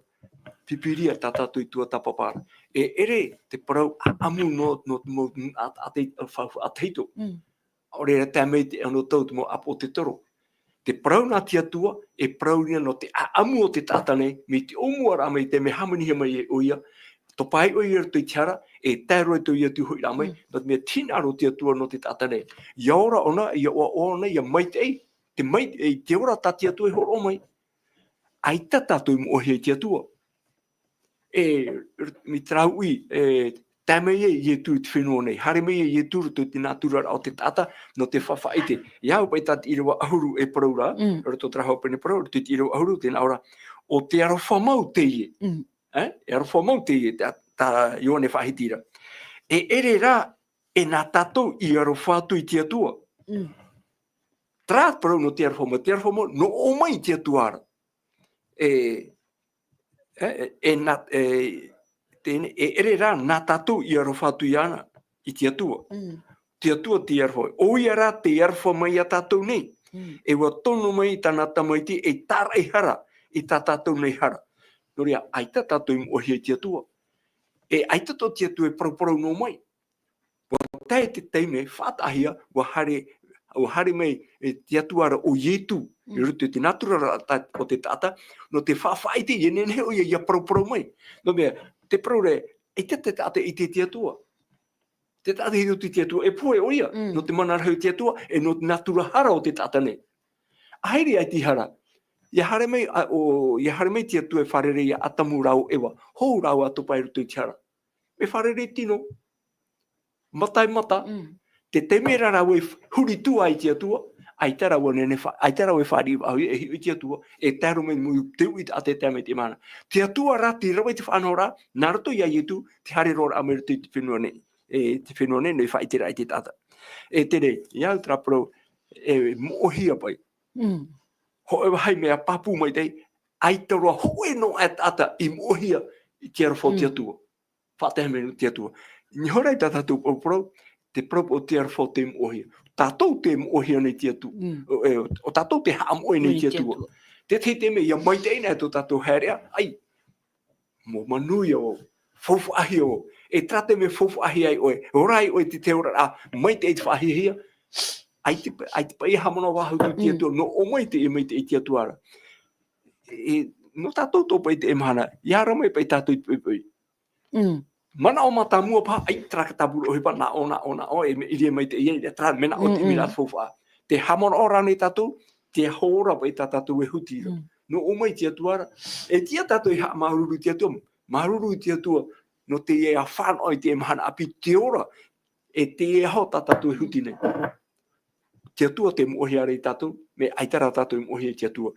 Pīpīria tā tātou i tuatāpapa ra. E ʻere te parau ʻāʻamu nō, nō te mau, a, a, te, a, fa-, fa-, a tahito. Mm. ʻAore ra tae mai te anotau te mau ʻāpoʻo o te toro. Te parau nā te Atua, e parau ia nō te ʻāʻamu o te taʻata nei, mai te ʻōmuaraʻa mai te mea hāmanihia mai e ʻoia, topa ai ʻoia i roto i te hara, e tae roa atu ʻoia i te hoʻiraʻa mai, mm, nō te mea te hinaʻaro o te Atua nō te taʻata nei. ʻIa ora ʻōna, ʻia ʻoaʻoa ʻōna, ʻia maitaʻi, te mai-, e, te ora tā te Atua e hōroʻa mai. ʻAita tātou i moʻehia i te Atua. E, mai terā uʻi, e, tae mai ia Ietu i te fenua nei, haere mai ia Ietu i roto i te nātura ra o te taʻata, nō te faʻaʻite. ʻIa au paʻi tā te ʻīrava ʻahuru e parau ra, mm, roto terā hau pene parau, roto i te ʻīrava ʻahuru, tē nā ʻō ra, ʻo te aroha mau teie. Mm. E? E aroha mau teie, tā, tā Ioane Faʻahiti ra. E ʻere rā, e nā tātou i aroha atu i te Atua. Mm. Terā parau nō te aroha mau, te aroha mau, nō ʻō mai te Atua ra. E, e, e, e nā, e, teie, e ʻere rā nā tātou i aroha atu iāna, i te Atua. Mm. Te Atua te aroha. ʻOia rā te aroha mai iā tātou nei. Mm. E ʻua tono mai i tāna Tamaiti ei tāraʻehara, i tā tātou nei hara. Nō reira, ʻaita tātou i moʻehia i te Atua. E ʻaita tō te Atua e parauparau noa mai. ʻUa tae te taime faʻataʻahia, ʻua haere, ʻua haere mai, e, te Atua ra ʻo Ietu, mm, i roto i te nātura ra ta-, o te taʻata, nō te faʻaʻite ʻia nehenehe ʻoia ʻia parauparau mai. Nō te mea, te parau ra, ʻaita te taʻata i ʻite i te Atua. Te taʻata i ʻite i te Atua, e pohe ʻoia, mm, nō te mana rahi o te Atua, e nō te nātura hara o te taʻata nei. ʻA haere ai te hara. ʻIa haere mai, a, ʻo, ʻia haere mai te Atua e fārerei iā ʻĀtamu rāua ʻo ʻEva. Hou rāua topa i roto i te hara. Mea fārerei tino. Mata e mata. Mm. Te taime ra rāua e f-, huri atu ai i te Atua, ʻaita rāua nehenehe fa-, ʻaita rāua e fāriʻi faʻahou e hiʻo i te Atua, e tae roa mai i te uʻi taʻata e tae mai i teie mahana. Te Atua rā, tei rave i te faʻanahoraʻa, nā roto iā Ietu, te haere roa ra mai i roto i te fenua nei. E, te fenua nei, nō te faʻaʻiteraʻa i te taʻata. E tere, ia au te parau, e moʻohia paʻi. Mm. Hōʻē vāhi mea pāpū maitaʻi, ʻaita roa hōʻē noa e taʻata i moʻohia i te aroha o te Atua. Faʻatae mai te Atua. Nō reira tā tātou parau, te parau o te aroha te moʻohia. Tātou te moʻohia nei te Atua. Mm. ʻO, e, ʻo tātou te haʻamoʻe nei te Atua. Te tahi te mea, ia maitaʻi na tō tātou haereʻa, ʻai, mō manuia vau, faufaʻahia vau. E terā te mea faufaʻahia ai ʻoe, ora ai ʻoe i te oraraʻa maitaʻi te faʻahiahia. ʻAita, ʻaita paʻi e haʻamanaʻo vau te Atua, nō ʻō mai te, e maitaʻi te Atua ra. E, nō tātou tō paʻi te mahana, ia haere mai paʻi tātou i te poʻipoʻi. Mm. Manaʻo mātāmua paha, ʻai, terā ka tāpura ʻohipa, nā ʻō, nā ʻō, nā ʻō, e mea ʻiriʻa maitaʻi ia, terā mea nā ʻō te mea faufaʻa. Te haʻamanaʻo rānei tātou, te hora paʻi tā tātou e huti ra. Mm. Nō ʻō mai te Atua ra, e tiʻa tātou e haʻamāuruuru i te Atua, māuruuru i te Atua, nō teie fānaʻo i te mahana ʻāpī, te ora, e teie aho tā tātou e huti nei. Te Atua te moʻohia ra ia tātou, mea ʻaita rā tātou e moʻohia i te Atua.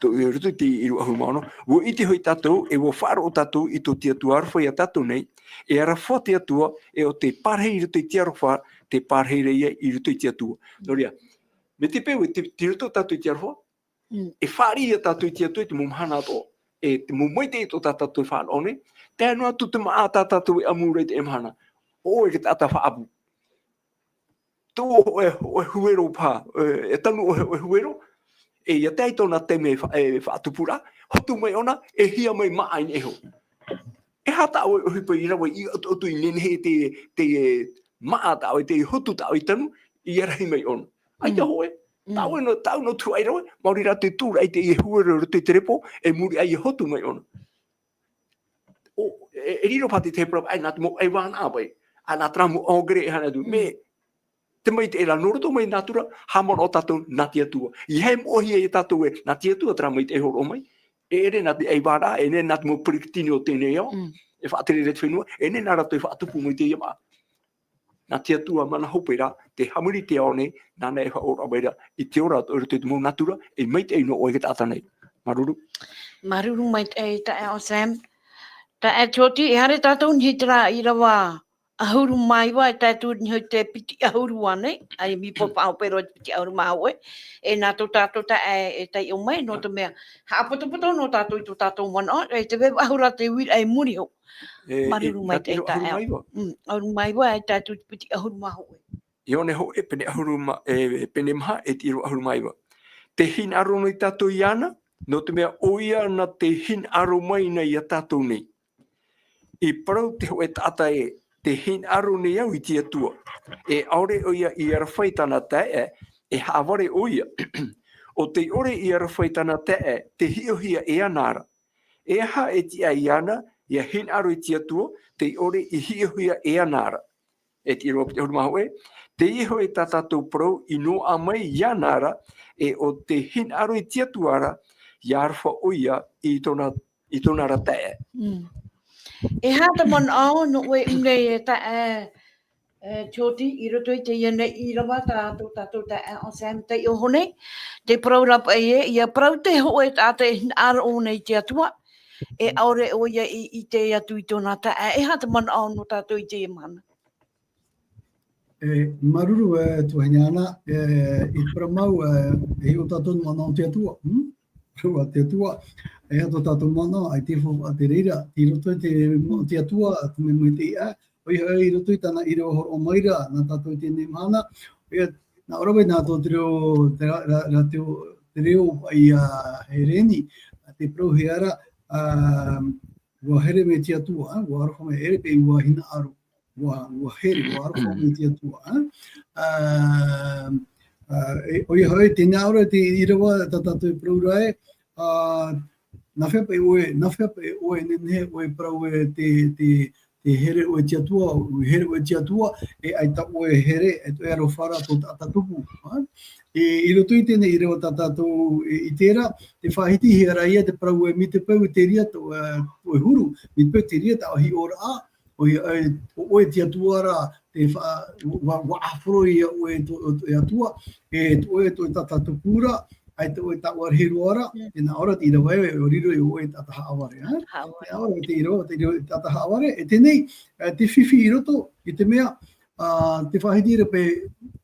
Tō, i roto i te ʻīrava ʻahuru mā ono, ʻua ʻite hoʻi tātou, e ʻua faʻaroʻo tātou i tō te Atua aroha ia tātou nei, e aroha te Atua, e ʻo tē pārahi i roto i te aroha, tē pārahi ra ia i roto i te Atua. Nō reira, mai te peu e tei, tei roto tātou i te aroha, Mm. E fāriʻi ia tātou i te Atua i te mau mahana atoʻa. E te mau maitaʻi tō tā tātou e fānaʻo nei. Tae noa atu te māʻa tā tātou e ʻamu ra i teie mahana. ʻO ʻoe te taʻata faʻaʻapu. Tō ʻoe, ʻoe huero paha, e, e tanu ʻoe, ʻoe huero. E ia tae i tōna taime e fa-, e faʻatupu ra. Hotu mai ʻōna, e hia mai māʻa i niʻa iho. E aha tā ʻoe ʻohipa i rave i ʻutuʻutu i nehenehe te, te, e, māʻa tā ʻoe, te hotu tā ʻoe i tanu, ʻia rahi mai ʻōna. ʻAita hōʻē, tā ʻoe nō, tāʻu nō tuhaʻa i rave, maori rā te tūraʻi i teie huero i roto i te repo, e muri aʻe ʻia hotu mai ʻōna. ʻO, e, e riro paha te tahi parau, ʻae, nā te mau ʻaivānaʻa paʻi, ʻae, nā terā mau engrais e haere atu, mea, te maitaʻi ra, nō roto mai nātura, haʻamanaʻo tātou nā te Atua. ʻEiaha e moʻohia ia tātou ē, nā te Atua terā maitaʻi e hōroʻa mai. E ʻere nā te ʻaivānaʻa, e ʻere nā te mau peretiteni o teie nei ao, e faʻatere ra te fenua, e ʻere nā rātou e faʻatupu mai i teie māʻa. Nā te Atua mana hope ra, tē haʻamori i te ao nei, nāna e faʻaora mai ra, i te ora atoʻa i roto i te mau nātura, e maitaʻi noa ʻoe i te taʻata nei. Māuruuru. Māuruuru maitaʻi taeaʻe Sam. Taeaʻe Jyoti, e haere tātou i niʻa i terā ʻīrava ʻahuru mā iva, e tae atu i niʻa i te piti ʻahuru ānei, ʻaita e mea pāpū hope roa te piti ʻahuru mā hōʻē, e nā tō tātou taeaʻe e taiʻo mai, nō te mea, haʻapotopoto noa tātou i tō tātou manaʻo, e tē vai faʻahou ra te uiraʻa i muri iho. E, māuruuru e, maitaʻi nā te ʻīrava ʻahuru mā iva. Mm, ʻahuru mā iva, e tae atu i te piti ʻahuru mā hōʻē. Ioane hōʻē, pene ʻahuru mā, e, pene maha, e te ʻīrava ʻahuru mā iva. Tē hinaʻaro nei tātou iāna, nō te mea ʻoia nā te hinaʻaro mai nei ia tātou nei. I parau te hōʻē taʻata ē, tē hinaʻaro nei au i te Atua. E ʻaore ʻoia i aroha i tāna taeaʻe, e haʻavare ʻoia. ʻO tē ʻore i aroha i tāna taeaʻe, tē hiʻohia e ana ra. E aha e tiʻa iāna, ʻia hinaʻaro i te Atua, tē ʻore i hiʻohia e ana ra. E te ʻīrava piti ʻahuru mā hōʻē, teie hoʻi tā tātou parau i noaʻa mai iāna ra, e ʻo tē hinaʻaro i te Atua ra, ʻia aroha ʻoia i tōna, i tōna ra taeaʻe. Mm. E aha te manaʻo nō ʻoe i ʻō nei e taeaʻe, e, Jyoti, i roto i teie nei ʻīrava tā tō tātou taeaʻe Sam taiʻo nei, tē parau ra paʻi ē, ʻia parau te hōʻē taʻata e hinaʻaro nei i te Atua, e ʻaore ʻoia i, i ʻite atu i tōna taeaʻe, e aha te manaʻo nō tātou i teie mahana? E, māuruuru, e, tuahine Ana, e, i te parau mau, e, e hiʻo tātou nō te Atua, hmm? Parau a te Atua, e, tō tātou manaʻo, ʻaita e faufaʻa te reira, i roto i te, te Atua, te mea maitaʻi, ʻoia hoʻi, i roto i tāna ʻīrava hōroʻa mai ra, nā tātou i teie mahana, ʻoia, nā ʻō ra paʻi nā tō te reo, te ra-, ra-, ra-, te, te reo i a Hereni, tē parauhia ra, ā, ʻua here mai te Atua, ā, ʻua aroha mai, ʻere paʻi ʻua hinaʻaro. ʻUa, ʻua here, ʻua aroha mai te Atua, ā? Ā, ā, e, ʻoia hoʻi, tē nā ʻō ra te ʻīrava tā tātou e parau ra ē, ā, nā hea paʻi ʻoe, nā hea paʻi ʻoe e nehenehe ʻoe e parau ē te, te, tē here ʻoe i te Atua, ʻua here ʻoe i te Atua, e ʻaita ʻoe e here, e ʻoe e aroha ra tō taʻata tupu, ā? E, i roto i teie nei ʻīrava tā tātou e, i terā, tē faʻahitihia ra ïa te parau ē, mai te peu e terā tō, ā, ʻoe huru, mai te peu e terā tā ʻoe hiʻoraʻa, ʻoia, e, ʻo ʻoe te Atua ra, te fa-, ʻua, ʻua ʻāfaro ïa ʻoe tō, tō, tō Atua, e, tō ʻoe, tō ʻoe taʻata tupu ra, ʻaita ʻoe taʻata rahi roa ra, tē nā ʻō ra te ʻīrava ē, ʻua riro ïa ʻoe taʻata haʻavare, ā? Haʻavare. Tē nā ʻō ra te ʻīrava, te ʻīrava taʻata haʻavare, e teie nei, e, te fifi i roto, i te mea, ā, tē faʻahiti ra paʻi,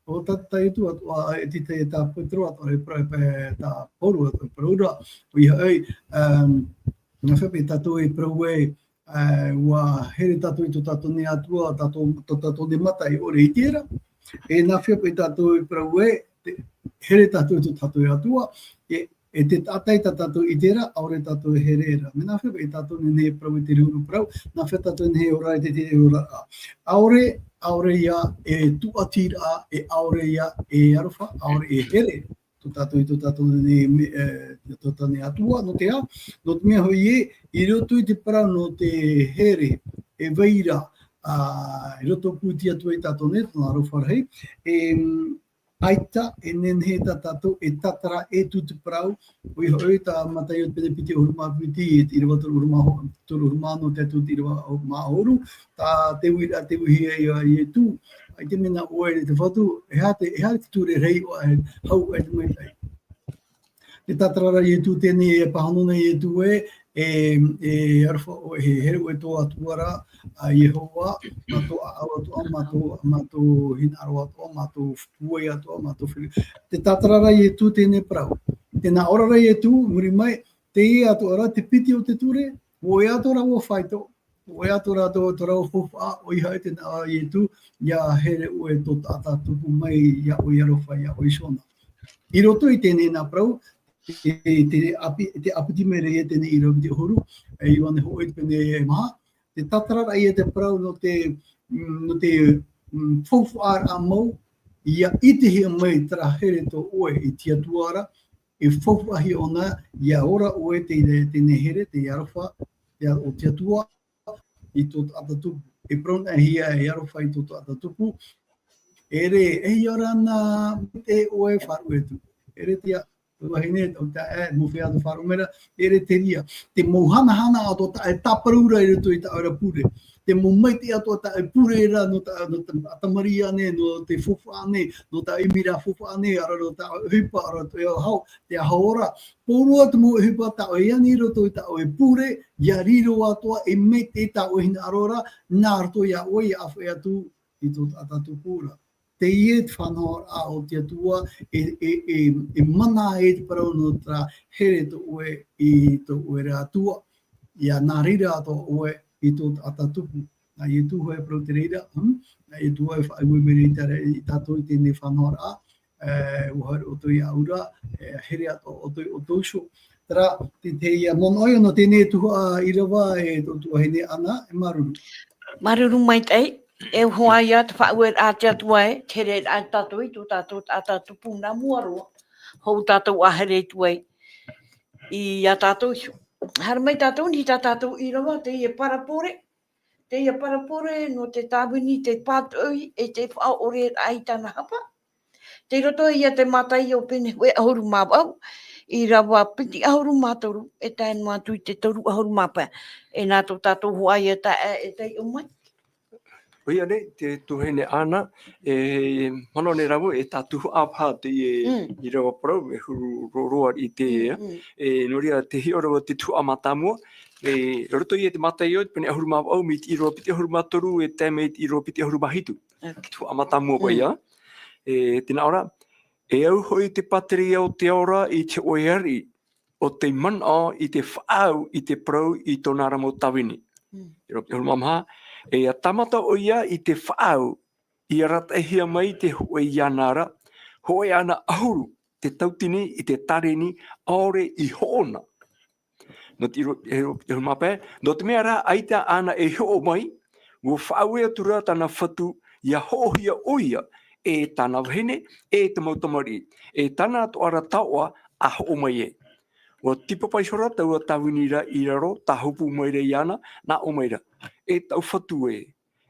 ʻo tā tātou Atua, e tītau e tā Petero, ʻaore e parau, e tā Pauro, ʻaore e parau ra, ʻoia hoʻi, um, nā hea paʻi tātou e parau ē, uh, ʻua here tātou i tō tātou nei Atua, tātou, tō tātou nei mata e ʻore i ʻite ra, e nā hea paʻi tātou e parau ē, te, here tātou i tō tātou Atua, e, e te taʻata i tā tātou i ʻite ra, ʻaore tātou e here ra. Mea nā hea paʻi tātou e nehenehe e parau i te huru parau, nā hea tātou e nehenehe e ora i te, te oraraʻa. ʻAore, ʻaore ïa e tūʻatiraʻa, e ʻaore ïa e aroha, ʻaore e here. Tō tātou i tō tātou nei, e, tō tātou nei Atua, nō te aha, nō te mea hoʻi ē, i roto i te parau nō te here, e vai ra, ā, i roto pū i te Atua ia tātou nei, tōna aroha rahi, e, ʻaita e nehenehe tā tātou e tātara atu i te parau, ʻoia hoʻi tā Mataio pene piti ʻahuru mā piti, e te ʻīrava toru ʻahuru mā ho-, toru ʻahuru mā ono tae atu i te ʻīrava mā ʻahuru, tā te uiraʻa, te uiraʻa ia Ietu, ʻaita e mea nā ʻoe e te Fatu, e aha te, e aha te ture rahi ʻoe, hau ʻaita mai tai. Te tātara ra Ietu teie nei e pāhono nei Ietu ē, e, e aroha ʻoe, e here ʻoe i tō Atua ra, ā Iehova, mā tō ʻāʻau atoʻa, mā tō, mā tō hinaʻaro atoʻa, mā tō pūai atoʻa, mā tō firi. Te tātara ra Ietu teie nei parau. Tē nā ʻō ra Ietu, muri mai, teie atoʻa ra te piti o te ture, ʻoia atoʻa ra ʻua faito, ʻoia atoʻa ra tō, tō rāua faufaʻa, ʻoia hoʻi tē nā ʻō ra Ietu, ʻia here ʻoe i tō taʻata tupu mai, ia ʻoe i aroha, ia ʻoe i sona. I roto i teie nei parau, te, te ʻāpi-, te ʻāpiti mai ra ia teie nei ʻīrava piti ʻahuru, e Ioane hōʻē pene maha, te tātara ra ia te parau nō te, mm, nō te, mm, faufaʻa mau, ʻia ʻitehia mai terā here tō ʻoe i te Atua ra, e faufaʻahia ʻōna, ʻia ora ʻoe i te, teie nei here, te aroha, te a-, o te Atua, i tō taʻata tupu. E parauhia e aroha i tō taʻata tupu. E ʻere, e ʻia ora na, e ʻoe faʻaroʻo atu. E ʻere te ia, te vahine, o te, e, mau feiā tō faʻaroʻo mai ra, e ʻere te reira. Te mau hanahana atoʻa tā, e tāparu ra i roto i tā ʻoe ra pure. Te mau maitaʻi atoʻa tā e pure ra, nō tā, nō tā, ʻatamarii ānei, nō te faufaʻa ānei, nō tā ʻimiraʻa faufaʻa ānei, ʻaore rā tā ʻohipa, ʻaore rā te aho, te aho ora. Pauroa te mau ʻohipa tā ʻoe e ani i roto i tā ʻoe pure, ʻia riro atoʻa e maitaʻi tā ʻoe hinaʻaro ra, nā roto ia ʻoe, ʻia ʻāfaʻi atu i tō taʻata tupu ra. Teie te faʻanahoraʻa o te Atua, e, e, e, e mana ai te parau nō terā here tō ʻoe i tō ʻoe ra Atua, ʻia nā reira atoʻa ʻoe i tō taʻata tupu. Nā Ietu hoʻi e parau te reira, hmm? Nā Ietu hoʻi e faʻaue mai ra ia tātou i teie faʻanahoraʻa, e, ʻua haere ʻoutou iāʻu ra, e, here atoʻa ʻoutou i ʻoutou iho. Terā, te, teie, manaʻo ïa nō teie tuhaʻa ʻīrava e tō tuahine Ana, e māuruuru. Māuruuru maitaʻi, e hoa ia te faʻaueraʻa a te Atua ē, te hereraʻa ia tātou i tō tātou taʻata tupu nā mua roa, hou tātou ʻa here atu ai ia tātou iho. Haere mai tātou, nā tā tātou ʻīrava, teie parabole, teie parabole nō te tāvini, te pātoʻi, e te faʻaʻoreraʻa i tāna hapa. Tei roto ia te Mataio pene hōʻē ʻahuru mā vaʻu, ʻīrava piti ʻahuru mā toru, e tae noa atu i te toru ʻahuru mā pae. E nā tō tātou hoa ia taeaʻe e taiʻo mai. ʻOia nei, te tuahine Ana, e manaʻo nei rāua, e tā tuhaʻa paha teie Mm. ʻīrava parau, e huru roa, roa i teie, Mm, mm. e nō reira te hiʻo rāua te tuhaʻa mātāmua, e roto ia te Mataio, pene ʻahuru mā vaʻu, mai te ʻīrava piti ʻahuru mā toru, e tae mai te ʻīrava piti ʻahuru mā hitu. Ok. Tuhaʻa mātāmua paʻi Mm. ia. E, tē nā ʻō ra, e au hoʻi te pātireia o te ao ra i te hōʻē ariʻi, ʻo tei manaʻo i te faʻaau i te parau i tōna ra mau tāvini. Mm. ʻĪrava piti ʻahuru mā maha, e ʻia tāmata ʻoia i te faʻaau, ʻia arataʻihia mai te hōʻē iāna ra, hōʻē āna ʻahuru te tautini i te tāreni ʻaore i hoʻona. Nō te ʻīrava, ʻīrava, ʻīrava mā pae, nō te mea rā, ʻaita āna e hoʻo mai, ʻua faʻaue atu ra tāna fatu, ʻia hoʻohia ʻoia, e tāna vahine, e te mau tamariʻi, e tāna atoʻa ra taoʻa, ʻa hoʻo mai ē. ʻUa tīpapa iho ra taua tāvini ra i raro, tāhopu mai ra iāna, nā ʻō mai ra, e taʻu fatu ē,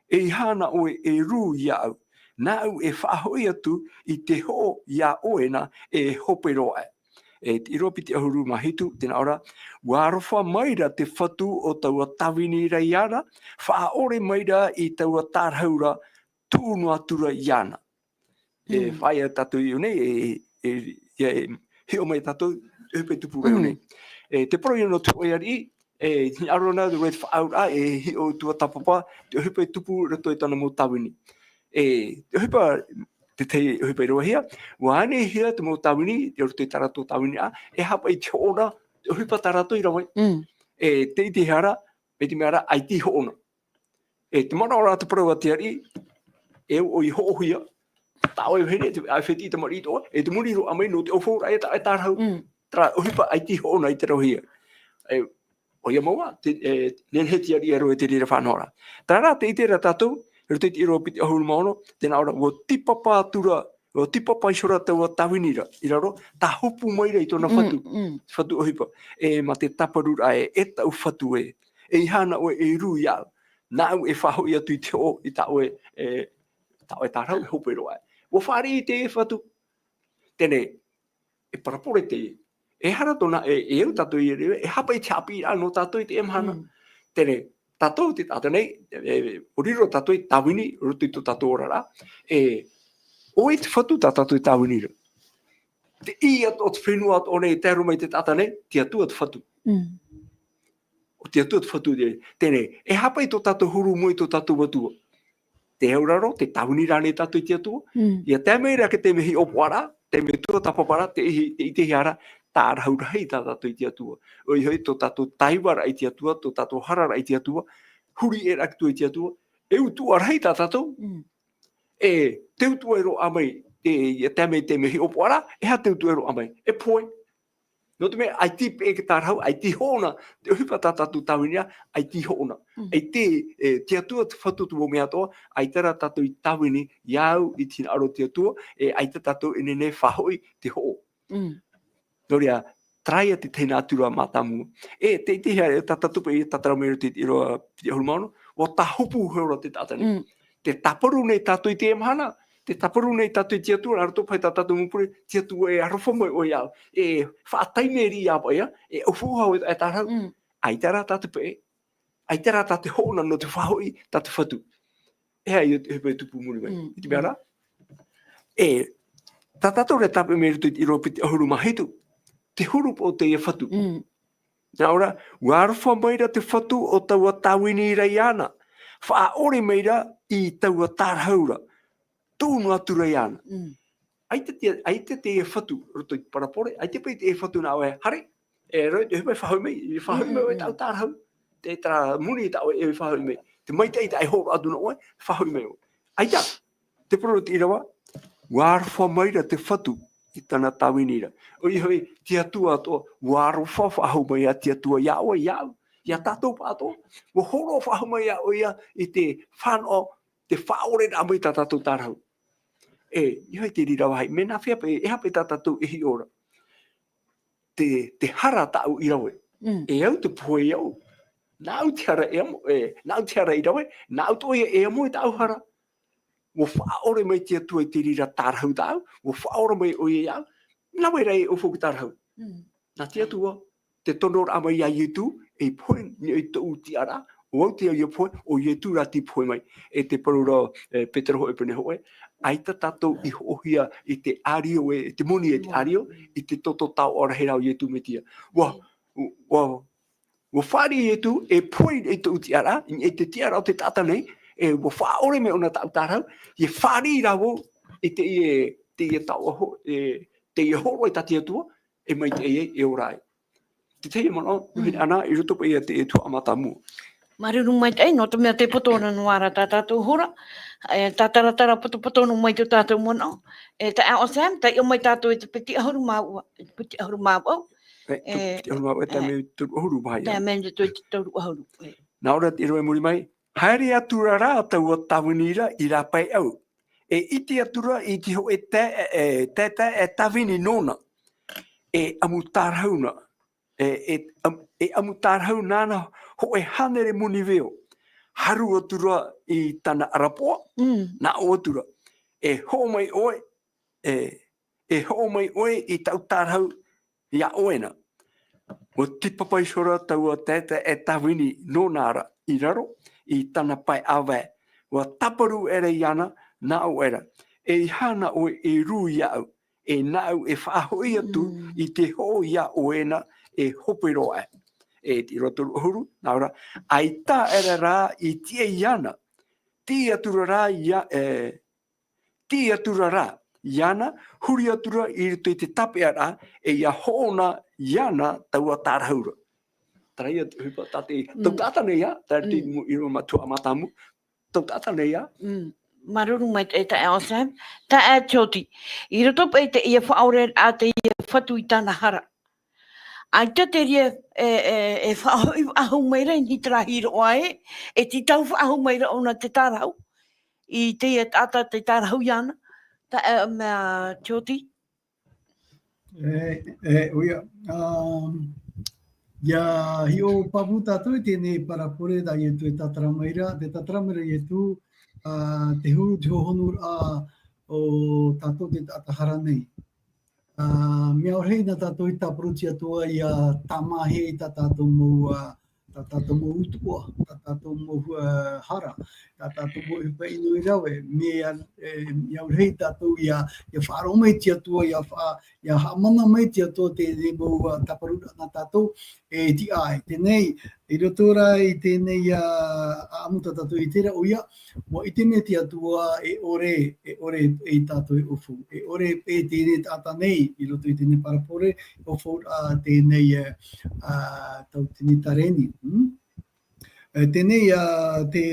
e ʻeiaha na ʻoe e rū iāʻu, nāʻu e faʻahoʻi atu i te hoʻo iā ʻoe na e hope roa aʻe. E te ʻīrava piti ʻahuru mā hitu, tē nā ʻō ra, ʻua aroha mai ra te fatu o taua tāvini ra iāna, faʻaʻore mai ra i taua tārahu ra, tuʻu noa atu ra iāna. E Mm. faʻaea tātou i ʻō nei, e, e, e, e, hiʻo mai tātou, e ʻohipa e tupu ra i ʻō Mm. nei. E, te parau ia nō te hōʻē ariʻi, e, hinaʻaro na, te faʻaauraʻa, e hiʻo tuatāpapa, te ʻohipa e tupu i roto i tāna mau tāvini. E, te ʻohipa, te tahi ʻohipa i ravehia, ʻua ānehia te mau tāvini, i roto i tā rātou tāvini, ā, e haʻapaʻo i te hoʻona, te ʻohipa tā rātou i rave. Mm. E, te ʻitehia ra, mai te mea ra, ʻaita i hoʻona. E, te manaʻo ra te parau a te ariʻi, e au ʻoe i hoʻohia, tā ʻoe vahine, te, ʻaita i fetiʻi tamariʻi atoʻa, e te moni roa mai nō te ʻaufau ra, e tā, e tārahu. Mm. Terā ʻohipa, ʻaita i hoʻona i te ravehia. E, ʻoia mau ā, te, e, nehenehe te ariʻi e rave i te reira faʻanahoraʻa. Terā rā te ʻite ra tātou, i roto i te ʻīrava piti ʻahuru mā ono, tē nā ʻō ra, ʻua tīpapa atu ra, ʻua tīpapa iho ra taua tāvini ra, i raro, tāhopu mai ra i tōna Mm, fatu, mm. fatu ʻohipa. E, mā te tāparu ra ē, e taʻu fatu ē, e ʻeiaha na ʻoe e rū iāʻu, nāʻu e faʻahoʻi atu i te hoʻo, i tā ʻoe, e, tā ʻoe tārahu e hope roa. ʻUa fāriʻi i te fatu, teie, e parabole teie. E aha rā tōna, e, e au tātou i reira, e haʻapaʻo i te haʻapiʻiraʻa nō tātou i teie mahana. Mm. Teie, tātou te taʻata nei, e, e, ʻua riro tātou ei tāvini, i roto i tō tātou oraraʻa, e, ʻo vai te fatu tā tātou e tāvini ra. Te ʻī atoʻa o te fenua atoʻa nei, e tae roa mai te taʻata nei, te Atua te fatu. Mm. ʻO te Atua te fatu te, teie, e haʻapaʻo i tō tātou huru mai tō tātou Atua. Te auraro, tē tāvini ra ānei tātou i te Atua. Mm. ʻIa tae mai ra ki te mea hiʻopoʻaraʻa, te mea tuatāpaparaʻa, te ʻi-, te ʻitehia ra, tārahu rahi tā tātou i te Atua. ʻOia hoʻi, tō tātou taivaraʻa i te Atua, tō tātou hararaʻa i te Atua, huri ʻē ra atu i te Atua, e utuʻa rahi tā tātou. Mm. E, te utuʻa e roaʻa mai, e, ʻia tae mai te mea hiʻopoʻaraʻa, e aha te utuʻa e roaʻa mai? E pohe. Nō te mea, ʻaita i peʻe te tārahu, ʻaita i hoʻona, te ʻohipa tā tātou tāvini ra, ʻaita i hoʻona. Mm. ʻAita, e, te Atua te fatu te mau mea atoʻa, ʻaita rā tātou i tāvini, iāʻu i te hinaʻaro o te Atua, e, ʻaita tātou e nehenehe e faʻahoʻi te hoʻo. Mm. Nō reira, terā ia te tahi nā atu ra mātāmua. E, te, te, e, tā tātou paʻi, e tātara mai ra te, te ʻīrava piti ʻahuru mā ono, ʻua tāhopu iho ra te taʻata nei. Mm. Tē tāparu nei tātou i teie mahana, tē tāparu nei tātou i te Atua, nā roto paʻi tā tātou mau pure, te Atua e aroha mai ʻoe iāʻu, e faʻataime riʻi ā paʻi, e ʻaufau hoʻi e tārahu, Mm. ʻaita rā tātou peʻe, ʻaita rā tātou e hoʻona nō te faʻahoʻi tā te fatu. E aha ia te ʻohipa e tupu i muri mai? Mm. I te mea ra, e, tā tātou ra e tāpeʻa mai i roto i te ʻīrava piti ʻahuru mā hitu, te huru paʻi o teie fatu. Mm. Nā ʻō ra, ʻua aroha mai ra te fatu o taua tāvini ra iāna, faʻaʻore mai ra i taua tārahu ra, tuʻu noa atu ra iāna. Mm. ʻAita te, ʻaita teie fatu, roto i te parabole, ʻaita paʻi teie fatu nā ʻoe, haere, e, roa, e, mai faʻahoʻi mai, e faʻahoʻi mai Mm, ʻoe mm. taʻu tārahu, te, terā moni tā ʻoe e faʻahoʻi mai, te maitaʻi tā e hōroʻa atu nō ʻoe, faʻahoʻi mai ʻoe. ʻAita, te parau o te ʻīrava, ʻua aroha mai ra te fatu i tāna tāvini ra. ʻOia hoʻi, te Atua atoʻa, ʻua aroha faʻahou mai ā te Atua iā ʻoe, iāʻu, iā tātou pāʻatoʻa. ʻUa hōroʻa faʻahou mai ā ʻoia i te fānaʻo, te faʻaʻore ra mai tā tātou tārahu. E, ʻoia hoʻi te reira vāhi, mea nāfea paʻi, e aha paʻi tā tātou e hiʻo ra. Te, te hara tāʻu i rave. Mm. E au te pohe iāʻu. Nāʻu te hara e amo, e, nāʻu te hara i rave, nāʻu atoʻa ia e amo i tāʻu hara. ʻUa faʻaʻore mai te Atua i te reira tārahu tāʻu, ʻua faʻaʻore mai ʻoia iāʻu, nā vai ra e ʻaufau te tārahu. Mm. Nā te Atua, te tonoraʻa mai iā Ietu, ei pohe, i tōʻu tiʻaraʻa, ʻo au te au ia pohe, ʻo Ietu rā tei pohe mai. E te parau ra, e, Petero hōʻē pene hōʻē, ʻaita tātou i hoʻohia i te ʻārio, e, te moni e te Moni. ʻĀrio, i te toto taoʻa rahi ra o Ietu Metia. ʻUa, ʻua, ʻua fāriʻi Ietu, e pohe i tōʻu tiʻaraʻa, i te tiʻaraʻa o te taʻata nei, e ʻua faʻaʻore mai ʻōna tāʻu tārahu, e fāriʻi rā vau, i teie, teie taoʻa ho-, e, teie hōroʻa tā te Atua, e maitaʻi ai, e ora ai. Te tahi manaʻo, Mm. nui ana, i roto paʻi ia te tuhaʻa mātāmua. Māuruuru maitaʻi, nō te mea tē poto noa ra tā tātou hora, e, tātaratara potopoto noa mai tō tātou manaʻo. E, taeaʻe Sam, taiʻo mai tātou i te piti ʻahuru mā vaʻu, piti ʻahuru mā vaʻu. E, te E, piti ʻahuru mā vaʻu, e, tae e, mai toru ʻahuru vāhi. Tae mai te toru ʻahuru, e. Nā ʻō ra te ʻīrava i muri mai, haere atu ra rā taua tāvini ra i rāpae ʻau. E ʻite atu ra i te hōʻē tae-, e, taetae e tāvini nōna. E ʻamu tārahu na. E, e, ʻam-, e ʻamu tārahu nāna hōʻē hānere moni veo. Haru atu ra i tāna ʻarapoʻa, Mm. nā ʻō atu ra. E hoʻo mai ʻoe, e, e hoʻo mai ʻoe i tāʻu tārahu iā ʻoe na. ʻUa tīpapa iho ra taua taetae e tāvini nōna ra i raro, i tāna pae ʻāvae. ʻUa tāparu aʻera iāna, nā ʻō aʻera. E ʻeiaha na ʻoe e rū iāʻu, e nāʻu e faʻahoʻi atu Mm. i te hoʻo iā ʻoe na e hope roa aʻe. E te ʻīrava toru ʻahuru, nā ʻō ra, ʻaita aʻera rā i tiʻa iāna. Tiʻi atu ra rā ia, e, tiʻi atu ra rā iāna, huri atu ra i roto i te tāpeʻaraʻa, e ʻia hoʻona iāna taua tārahu ra. Terā ia te ʻohipa tā te, tau taʻata nei ā, terā te, i roto i te mau tuhaʻa mātāmua, tau taʻata nei ā. Māuruuru maitaʻi e taeaʻe Sam, taeaʻe Tioti. I roto paʻi i teie faʻaoreraʻa a teie fatu i tāna hara. ʻAita te reira e, e, e faʻahoʻi faʻahou mai ra i niʻa i terā hiroʻa ē, e tītau faʻahou mai ra ʻōna te tārahu. I teie taʻata te tārahu iāna, taeaʻe, ā, Tioti. E, e, ʻoia, ā, ʻia hiʻo pāpū tātou i teie nei parabole, tā Ietu e tātara mai ra, tē tātara mai ra Ietu, ā, te huru, te hohonuraʻa o tātou te taʻata hara nei. Ā, mea ʻore nā tātou i tāparuhia atoʻa ʻia tāmāhia i tā tātou mau, ā, tā tātou mau utuʻa, tā tātou mau, ā, hara, tā tātou mau ʻohipa ʻino i rave, mea, e, mea ʻore tātou ʻia, ʻia faʻaroʻo mai te Atua, ʻia fa-, ʻia haʻamana mai te Atua teie mau, ā, tāparuhia nā tātou, e tiʻa ai. Teie nei, i roto rā i teie nei, ā, ʻāʻamu tā tātou i ʻite ra ʻoia, ʻua ʻite mai te Atua e ʻore, e ʻore e tātou e ʻōfou. E ʻore e teie nei taʻata nei, i roto i teie nei parabole, ʻōfou ra teie nei, ā, ā, tauatini terēni. Hmm? E, teie nei, ā, tē,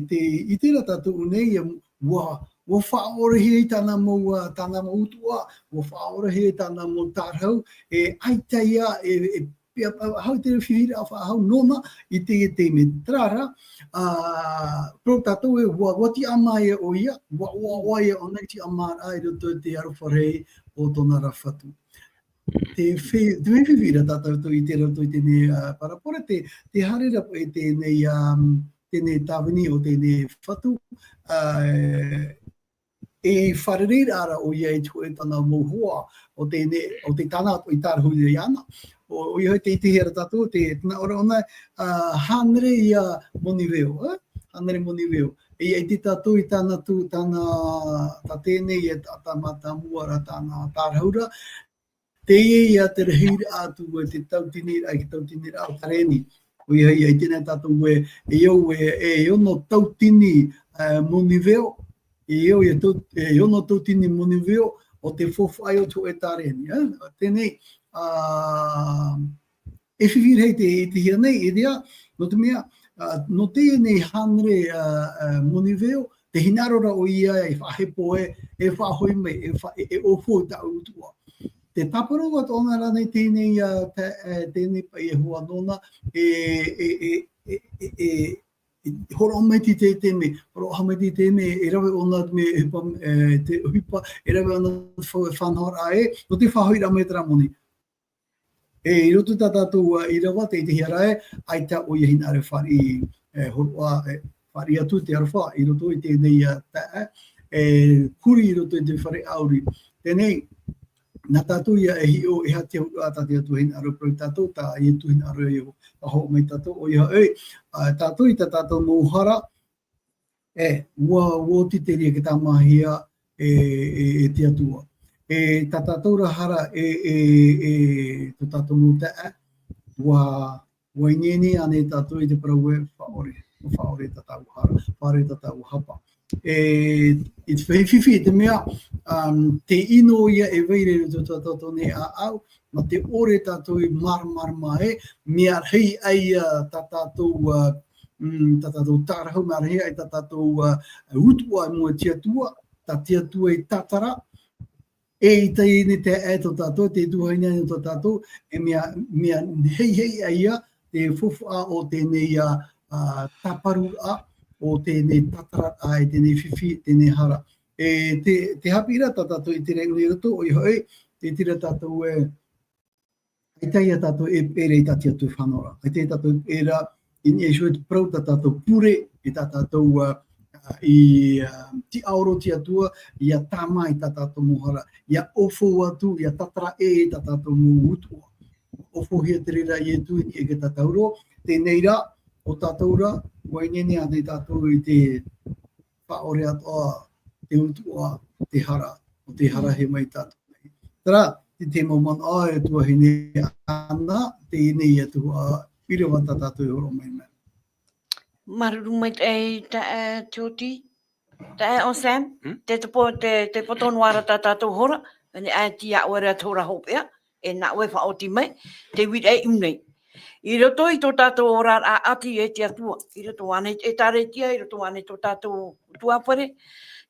tē ʻite ra tātou nei, ā, ʻua, ʻua faʻaorehia i tāna mau, ā, tāna mau utuʻa, ʻua faʻaorehia i tāna mau tārahu, e ʻaita ia, e, e, pea, ā, hau te fifi ra faʻahou nōna, i te, i te mea terā rā, ā, parau tātou ē, ʻua, ʻua tiʻamā ʻoia, ʻua, ʻua, ʻua ia ʻōna i tiʻamāraʻa i roto i te aroha rahi o tōna ra fatu. Te fe-, te mea fifi ra tā tātou i ʻite ra i teie nei, ā, parabole, tē, tē haere ra i teie nei, ā, teie nei tāvini o teie nei fatu, ā, e fārereiraʻa ra ʻoia i te hōʻē tāna mau hoa, ʻo teie nei, ʻo te tāna i tārahu iāna. ʻO, ʻoia hoʻi tē ʻitehia ra tātou, te, tē nā ʻō ra ʻōna, ā, hānere ia Moniveo, ā? Hānere Moniveo. E ʻia ʻite tātou i tāna tū, tāna, tā teie nei e tā, tā mātāmua ra tāna tārahu ra, teie ia te rahiraʻa atu e te tauatini ra, e te tauatini ra o terēni. ʻOia hoʻi, ʻia ʻite nei tātou ē, e au e, e ono tauatini, ā, Moniveo, e au e tau-, e ono tauatini Moniveo, ʻo te faufaʻa o te hōʻē terēni, ā? Teie nei, ā, e fifi rahi te, te hia nei, e ʻere, nō te mea, ā, nō teie nei hānere, ā, ā, Moniveo, tē hinaʻaro ra ʻoia e faʻahepo ē, e faʻahoʻi mai, e fa-, e, e ʻōfou i taua utuʻa. Tē tāparu atoʻa na rā nei teie nei, ā, te, e, teie nei paʻi e hoa nōna, e, e, e, e, e, e, e, hōroʻa mai te, te, te mea, hōroʻa mai te, te mea, e rave ʻōna te mea, e pa-, e, te ʻohipa, e rave ʻōna te fa-, faʻanahoraʻa ē, nō te faʻahoʻiraʻa mai terā moni. E, i roto i tā tātou, ā, ʻīrava, tē ʻitehia ra ē, ʻaita ʻoia hinaʻaro e fāriʻi, e, hōroʻa, e, fāriʻi atu te aroha, i roto i teie nei, ā, taeaʻe, e, huri i roto i te fare ʻāuri. Teie nei, nā tātou ïa e hiʻo, e aha te huru a tā te Atua hinaʻaro parau ia tātou, tā Ietu hinaʻaro e faʻahoʻi mai ia tātou, ʻoia hoʻi, ā, tātou i tā tātou mau hara, e, ʻua, ʻua oti te reira e tāmāhia e, e, e te Atua. E, tā tātou ra hara e, e, e, tō tātou mau taeaʻe, ʻua, ʻua ineine ānei tātou i te parau ē faʻaʻore, faʻaʻore tā tāua hara, faʻaʻore tā tāua hapa. E, i te feiā fifi, i te mea, um, te ʻino ïa e vai ra i roto i tō tātou nei ʻāʻau, mā te ʻore tātou i māramarama ē, mea rahi aʻe ïa tā tātou, uh, mm, tā tātou tārahu, mea rahi aʻe tā tātou, uh, utuʻa i mua i te Atua, tā te Atua e tātara, e i teie nei taeaʻe tō tātou, te tuahine tō tātou, e mea, mea heihei aʻe ïa te faufaʻa o teie nei, ā, ā, tāparuraʻa, o teie nei tātararaʻa, e teie nei fifi, teie nei hara. E te, te haʻapiʻiraʻa tā tātou i te reira i roto, ʻoia hoʻi, tē ʻite ra tātou ē, ʻaita ïa tātou e peʻe ra i tā te Atua faʻanahoraʻa. ʻAita ïa tātou e peʻe ra i niʻa iho i te parau tā tātou pure, i tā tātou, ā, ā, i, ā, tiʻaoro i te Atua, ʻia tāmā i tā tātou mau hara, ʻia ʻōfou atu, ʻia tātara ʻē i tā tātou mau utuʻa. ʻŌfouhia te reira e Ietu i niʻa i tā tātou roa, teie nei rā, ʻo tātou rā, ʻua ineine ānei tātou i te faʻaʻore atoʻa te utuʻa, te hara, ʻo tē hara hia mai ia tātou nei. Terā, i te mau manaʻo a te tuahine Ana, teie nei ïa te tuhaʻa ʻīrava tā tātou e hōroʻa mai nei. Māuruuru maitaʻi, ā, Tioti. Taeaʻe Sam, te, te, po, te, te poto noa ra tā tātou hora, e, ʻaita ʻoe ra te hora hopeʻa, e nā ʻoe e faʻaoti mai, te uiraʻa i ʻū nei. I roto i tō tātou oraraʻa ʻati e te Atua, i roto ānei i te ʻēkālesia, i roto ānei i tō tātou ʻutuāfare,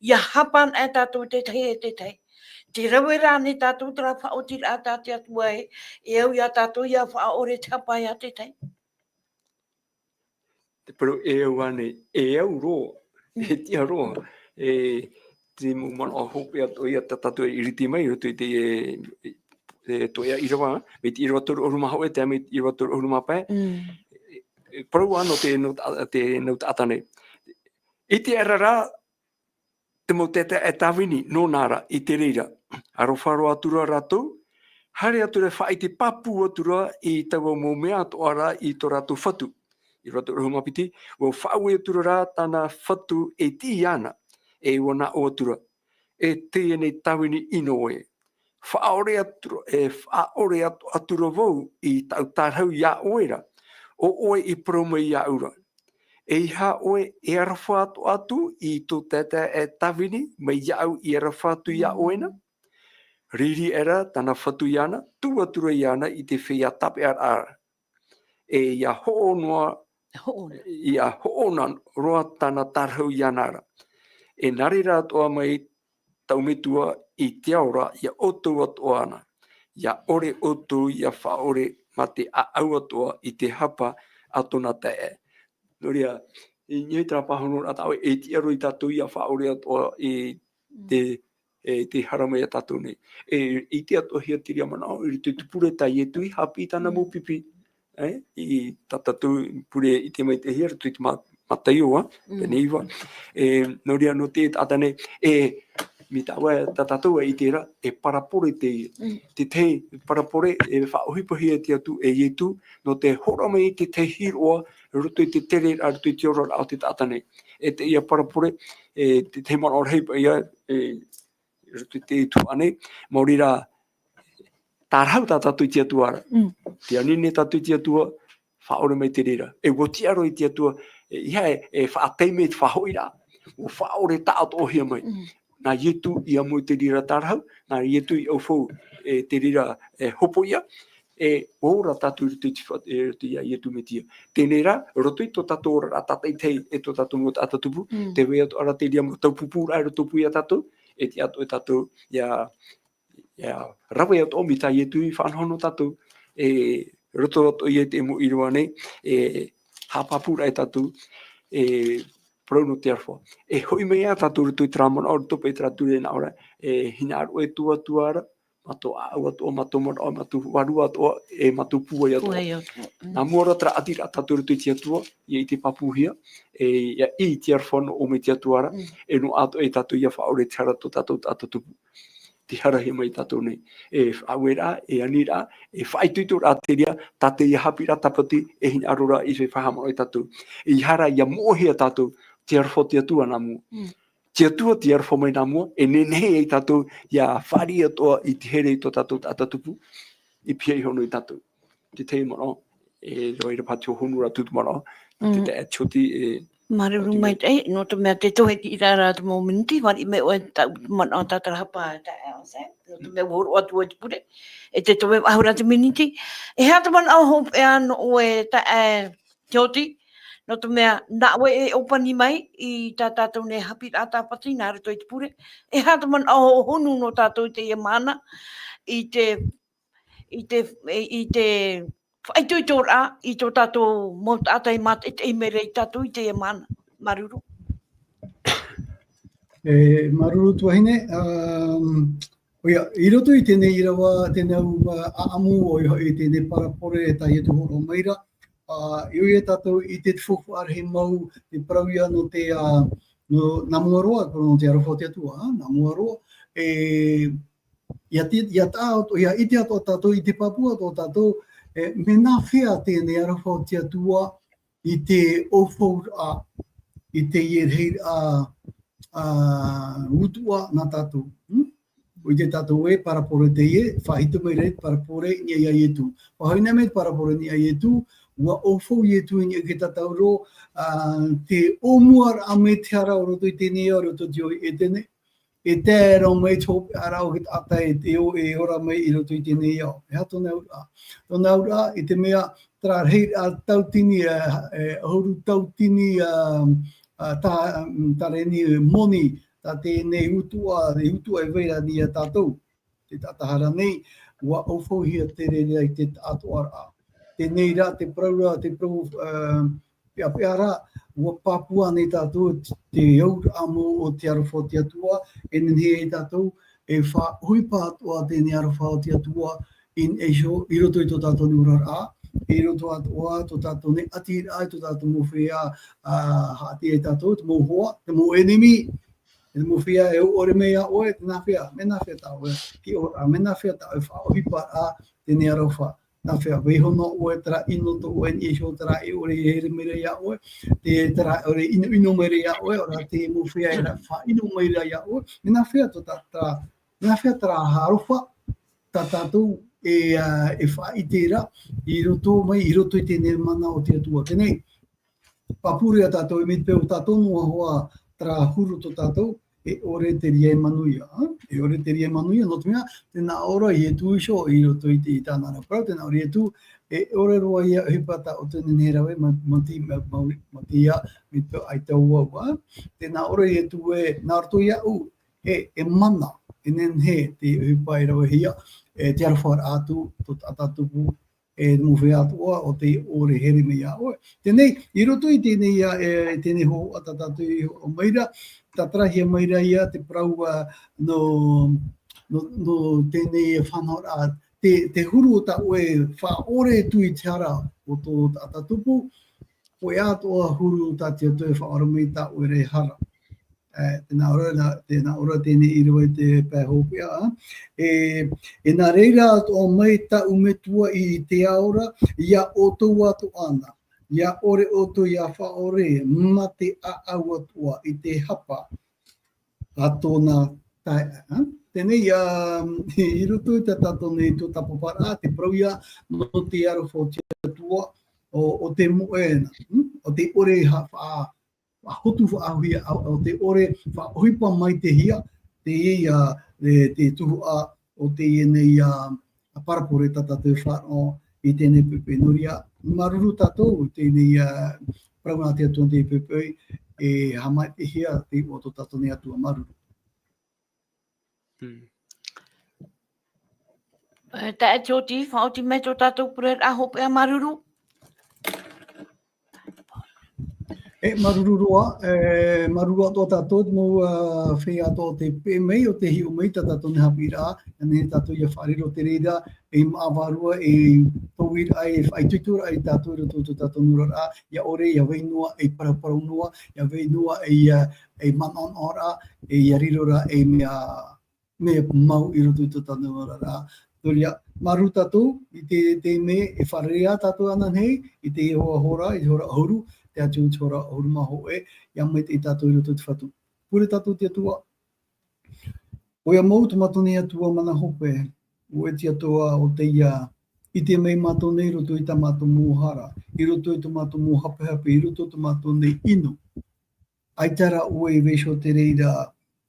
ʻia hapa anaʻe tātou te tahi e te tahi. Tē rave ra ānei tātou terā faʻaotiraʻa tā te Atua ē, e au ia tātou ʻia faʻaʻore te hapa ia te tahi. Te parau e au ānei, e au roa, e tiʻa roa, e, te mau manaʻo hopeʻa atoʻa ia tā tātou e iriti mai, i roto i te, e, e, toeʻa ʻīrava, mai te ʻīrava toru ʻahuru mā hōʻē, tae mai te ʻīrava toru ʻahuru mā pae. E, e, parau ā nō te, nō te, te, nō te taʻata nei. I te ara rā, te mau taeaʻe tāvini, nō nā ra, i te reira. Aroha roa atu ra rātou, haere atu ra faʻaʻite pāpū atu ra i taua mau mea atoʻa ra i tō rātou fatu. I roto i te ʻahuru mā piti, ʻua faʻaue atu ra tāna fatu e tiʻi iāna, e ʻua nā ʻō atu ra. E teie nei tāvini ʻino ē. Faʻaʻore atu ra, e faʻaʻore atu, atu ra vau i tāʻu tārahu iā ʻoe ra. ʻO ʻoe i parau mai iāʻu ra. ʻEiaha ʻoe e aroha atu, atu i tō taeaʻe tāvini mai iāʻu i aroha atu iā ʻoe na? Riri aʻera tāna fatu iāna, tuʻu atu ra iāna i te feiā tāpeʻaraʻa. E ʻia hoʻo noa, hoʻo na. ʻIa hoʻo na roa tāna tārahu iāna ra. E nā reira atoʻa mai tāʻu Metua i te ao ra, iā ʻoutou atoʻa na. ʻIa ʻore ʻoutou ʻia faʻaʻore mā te ʻāʻau atoʻa i te hapa a tōna taeaʻe. Nō reira, i niʻa i terā pāhonoraʻa tā ʻoe, e tiʻa roa ia tātou ʻia faʻaʻore atoʻa i te, e, te haramai ia tātou nei. E, i te atoʻahia te reira manaʻo, i roto i te pure tā Ietu i haʻapiʻi tāna mau pipi. E, i tā tātou pure i te maitaʻihia, i roto i te Mā-, Mataio, ā, pene iva. E, nō reira, nō te taʻata nei, e, mai tāʻu, tā tātou e ʻite ra, e parabole teie. Te tahi parabole, e faʻaʻohipahia e te Atua, e Ietu, nō te hōroʻa mai i te tahi hīroʻa, i roto i te tere, i roto i te oraraʻa o te taʻata nei. E teie parabole, e, te, te manaʻo rahi paʻi ia, e, i roto i te tuhaʻa nei, maori rā, tārahu tā tātou i te Atua ra. Tē ani nei tātou i te Atua, faʻaʻore mai te reira. E ʻua tiʻa roa i te Atua, e, ʻeiaha e, e faʻataime te faʻahoʻiraʻa. ʻUa faʻaʻore taʻatoʻohia mai. Nā Ietu i amo i te reira tārahu, nā Ietu i ʻaufau, e, te reira, e, hopoiʻa, e, ʻua ora tātou i roto i te fa-, e, roto iā Ietu Metia. Teie rā, roto i tō tātou oraraʻa tātaʻitahi, e tō tātou mau taʻata tupu, te vai atoʻa ra te reira mau taupupūraʻa i rotopū iā tātou, e tiʻa atoʻa tātou, ʻia, ʻia rave atoʻa mai tā Ietu i faʻanahonaho tātou, e roto atoʻa ia i te mau ʻīrava nei, e haʻapāpūraʻa ia tātou, e parau nō te aroha. E hoʻi mai ā tātou i roto i terā manaʻo, i roto paʻi i terā ture nā ʻō ra, e hinaʻaro e tō Atua ra, mā tō ʻāʻau atoʻa, mā tō manaʻo, mā tō vārua atoʻa, e mā tō pūai atoʻa. Pūai atoʻa. Nā mua roa terā ʻati ra tātou i roto i te Atua, ʻia ʻite pāpūhia, e ʻia ʻī i te aroha nō ʻō mai te Atua ra, e noaʻa atoʻa ia tātou ʻia faʻaʻore te hara tō tātou taʻata tupu. Tē harahia mai tātou nei. E faʻaueraʻa, e aniraʻa, e faʻaitoitoraʻa te reira, tā teie haʻapiʻiraʻa tāpati, e hinaʻaro ra i te faʻahaʻamanaʻo ia tātou. ʻEiaha rā ʻia moʻehia tātou, te aroha o te Atua nā mua. Te Atua tē aroha mai nā mua, e nehenehe ia tātou, ʻia fāriʻi atoʻa i te here i tō tātou taʻata tupu, i pihaʻi iho noa ia tātou. Te tahi manaʻo, e, ʻua ʻite paʻi te hōhonu ra tū te manaʻo, te taeaʻe Tioti, e, Māuruuru maitaʻi, nō te mea tē tohe tiʻa ra te mau miniti, fāriʻi mai ʻoe tāʻu manaʻo tātarahapa, taeaʻe Sam, nō te mea ʻua hōroʻa atu ʻoe i te pure, e tē tohe faʻahou ra te miniti. E aha te manaʻo hopeʻa nō ʻoe taeaʻe Tioti, nō te mea, nā ʻoe e ʻōpani mai i tā tātou nei haʻapiʻiraʻa tāpati nā roto i te pure. E aha te manaʻo hōhonu nō tātou i teie mahana, i te, i te, i te faʻaitoitoraʻa i tō tātou mau taʻata i mātaʻitaʻi mai ra ia tātou i teie mahana. Māuruuru. E, māuruuru tuahine, um, ʻoia, i roto i teie nei ʻīrava, teie nei, ā, ʻāʻamu, ʻoia hoʻi teie nei parabole tā Ietu i hōroʻa mai ra, ā, ʻoia tātou i ʻite te faufaʻa rahi mau, te parau ia nō te, ā, nō, nā mua roa, parau nō te aroha o te Atua, ā, nā mua roa, e, ʻia ti-, ʻia taʻa atoʻa, ʻia ʻite atoʻa tātou, ʻia pāpū atoʻa tātou, e, mea nāfea teie nei aroha o te Atua i te ʻaufau ra, i teie rahiraʻa, ā, utuʻa nā tātou. Hmm? ʻUa ʻite tātou ē, parabole teie, faʻaʻite mai ra te parabole i niʻa ia Ietu. Faʻahoʻi mai te parabole i niʻa ia Ietu, ʻUa ʻaufau Ietu i niʻa i te tātauro, ā, te ʻōmuaraʻa mai te hara o roto i teie ao, o roto i te ao i ʻEtene, e tae roa mai te hopeʻaraʻa o te taʻata e te ʻō e ora mai i roto i teie ao. E aha tōna auraʻa? Tōna auraʻa, i te mea, terā rahiraʻa tautini, ā, e, ʻahuru tautini, ā, ā, tā, ā, tāreni moni, tā teie utuʻa, e utuʻa e vai ra nei iā tātou. Te taʻata hara nei, ʻua ʻaufauhia te reira i te taʻatoʻaraʻa. Teie rā, te parau ra, te parau, ā, peʻapeʻa ra, ʻua pāpū ānei tātou te auraʻa mau o te aroha o te Atua, e nehenehe ia tātou e faʻaʻohipa atoʻa teie aroha o te Atua i niʻa iho, i roto i tō tātou nei oraraʻa, i roto atoʻa tō tātou nei ʻātīraʻa, i tō tātou mau feiā, ā, haʻaʻati ia tātou, te mau hoa, te mau ʻenemi, e te mau feiā e ʻore mai iā ʻoe, te nāfea, mea nāfea tā ʻoe, ki ora, mea nāfea tā ʻoe faʻaʻohiparaʻa teie aroha. Nāfea, vaiiho noa ʻoe terā ʻino tō ʻoe i niʻa iho, terā e ʻore e here mai ra iā ʻoe, te, terā e ʻore e ʻinoʻino mai ra iā ʻoe, ʻaore rā te mau feiā e faʻaʻino mai ra iā ʻoe, mea nāfea tō tā, terā, mea nāfea terā aroha tā tātou e, ā, e faʻaʻite ra i roto mai, i roto i teie mana o te Atua. Teie, pāpū ra tātou, e mai te peu tātou noa hoʻi terā huru tō tātou, e ʻore te reira e manuia, ā? E ʻore te reira e manuia, nō te mea, tē nā ʻō ra Ietu iho i roto i te, i tāna ra parau, tē nā ʻō ra Ietu, e ʻore roa ia ʻohipa tā ʻoutou e nehenehe e rave, ma-, mai te, ma-, ma-, mai te ia, mai te ʻaita vau, ā? Tē nā ʻō ra Ietu ē, nā roto iāʻu, e, e mana, e nehenehe te ʻohipa e ravehia, e te aroha atu, tō taʻata tupu, e te mau feiā atoʻa o tei ʻore here mai iā ʻoe. Teie, i roto i teie, ā, e, teie hōhoʻa tā tātou i hōroʻa mai ra, tātarahia mai ra ia te parau, ā, nō, nō, nō teie faʻanahoraʻa, te, te huru o tā ʻoe faʻaʻore atu i te hara o tō taʻata tupu, hōʻē atoʻa huru tā te Atua e faʻaora mai tā ʻoe ra e hara. E, tē nā ʻō ra, tē nā ʻō ra teie i rave i te pae hopeʻa, ā. E, e nā reira atoʻa mai tāʻu Metua i te ao ra, iā ʻoutou atoʻa na. ʻIa ʻore ʻoutou ʻia faʻaʻore, mā te ʻāʻau atoʻa i te hapa a tōna taeaʻe, ā. Teie, ā, i roto i tā tātou nei tuatāpaparaʻa, te parau ia nō te aroha o te Atua, ʻo, ʻo te moʻe na, hm? ʻO te ʻore ha-, faʻa-, faʻahotu faʻahou hia, ʻo, ʻo te ʻore faʻaʻohipa maitaʻi hia, teie, ā, e, te tuhaʻa o teie nei, ā, parabole tā tātou e faʻaroʻo i teie poʻipoʻi. Nō reira, māuruuru tātou i teie, ā, parau nā te Atua i teie poʻipoʻi, e haʻamaitaʻihia te iʻoa o tō tātou nei Atua. Māuruuru. Hmm. E, taeaʻe Tioti, faʻaoti mai tō tātou pureraʻa hopeʻa, māuruuru. E, māuruuru roa, e, māuruuru atoʻa tātou, te mau, ā, feiā atoʻa o tei peʻe mai, o tei hiʻo mai i tā tātou nei haʻapiʻiraʻa, ʻia nehenehe tātou ʻia faʻariro te reira, ei māʻa vārua, ei tauiraʻa, ei faʻaitoitoraʻa ia tātou i roto i tō tātou nei oraraʻa, ʻia ʻore, ʻia vai noa, ei paraparau noa, ʻia vai noa, ei, ā, ei manaʻonaʻoraʻa, e ʻia riro ra ei mea, mea mau i roto i tō tātou nei oraraʻa. Nō reira, māuruuru tātou i te, te mea e fārerei tātou ananahi, i te hora, hora, i te hora ʻahuru, tae atu i te hora ʻahuru mā hōʻē, ʻia maitaʻi tātou i roto i te Fatu. Pure tātou i te Atua. ʻOia mau tō mātou nei Atua mana hope, ʻo ʻoe te Atua o tei ʻite mai mātou nei i roto i tā mātou mau hara, i roto i tō mātou mau hapehape, i roto i tō mātou nei ʻino. ʻAita rā ʻoe e vaiiho te reira,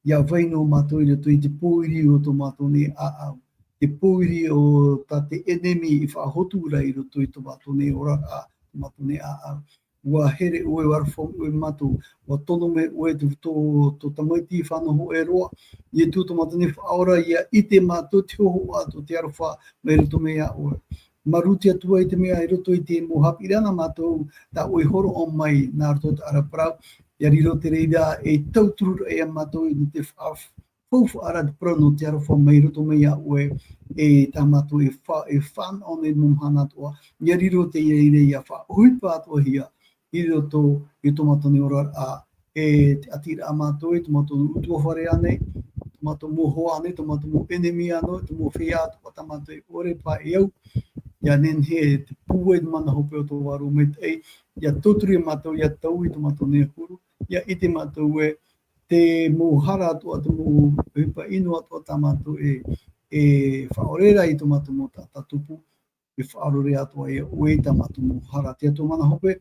ʻia vai noa mātou i roto i te pōiri o tō mātou nei ʻāʻau. Te pōiri o tā te ʻenemi i faʻahotu ra i roto i tō mātou nei oraraʻa, tō mātou nei ʻāʻau. ʻUa here ʻoe, ʻua aroha ʻoe ia mātou, ʻua tono mai ʻoe tō, tō, tō tamaiti fānau hōʻē roa. Ietu tō mātou nei Faʻaora, ʻia ʻite mātou te hōhoʻa o te aroha mai roto mai iā ʻoe. Māuruuru te Atua i te mea i roto i te mau haʻapiʻiraʻa nā mātou, tā ʻoe i hōroʻa mai nā roto i te ʻaraparau, ʻia riro te reira ei tauturu ra ia mātou i te fa-, faufaʻa ra te parau nō te aroha mai roto mai iā ʻoe, e tā mātou e fa-, e fānaʻo nei mau mahana atoʻa, ʻia riro te reira ʻia faʻaʻohipa atoʻa hia, i roto i tō mātou nei oraraʻa, e te ʻātīraʻa mātou, e tō mātou utuafare ānei, tō mātou mau hoa ānei, tō mātou mau ʻenemi ānei, tō mau feiā atoʻa tā mātou e ʻore paʻi au, ʻia nehenehe te pūai te mana hope o tō Vārua Maitaʻi, ʻia tauturu ia mātou, ʻia taui tō mātou nei huru, ʻia ʻite mātou ē, te mau hara atoʻa, te mau ʻohipa ʻino atoʻa tā mātou e, e faʻaʻore ra i tō mātou mau taʻata tupu, e faʻaroʻo atoʻa ia ʻoe i tā mātou mau hara. Te Atua mana hope,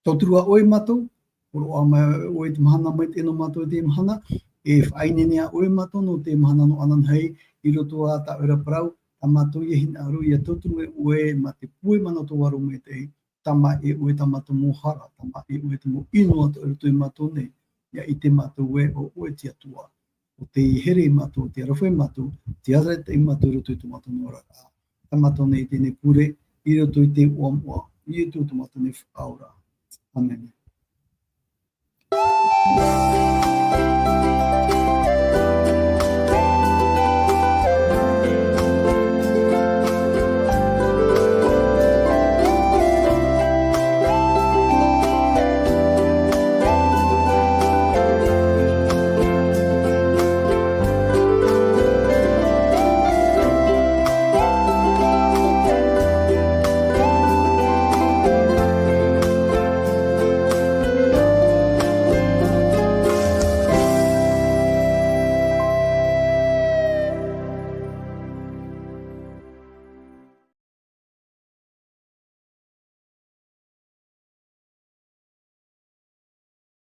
tautururaʻa ʻoe mātou, hōroʻa mai ʻoe i te mahana, maitaʻi nō mātou i teie mahana, e faʻaineine ʻoe mātou nō te mahana nō ananahi, i roto i tā ʻoe ra parau, tā mātou ia hinaʻaro, ia tauturu mai ʻoe mā te pūai mana o tō ʻoe ʻāroʻa maitaʻi, tāmā e ʻoe tā mātou mau hara, tāmā e ʻoe te mau ʻino atoʻa i roto ia mātou nei, ia ʻite mātou ē, ʻo ʻoe te Atua. ʻO tē here ia mātou, tē aroha ia mātou, tē arataʻi ia mātou i roto i tō mātou mau oraraʻa. Tā mātou nei teie pure, i roto i te iʻoa moʻa, Ietu tō mātou nei Faʻaora. ʻĀmene.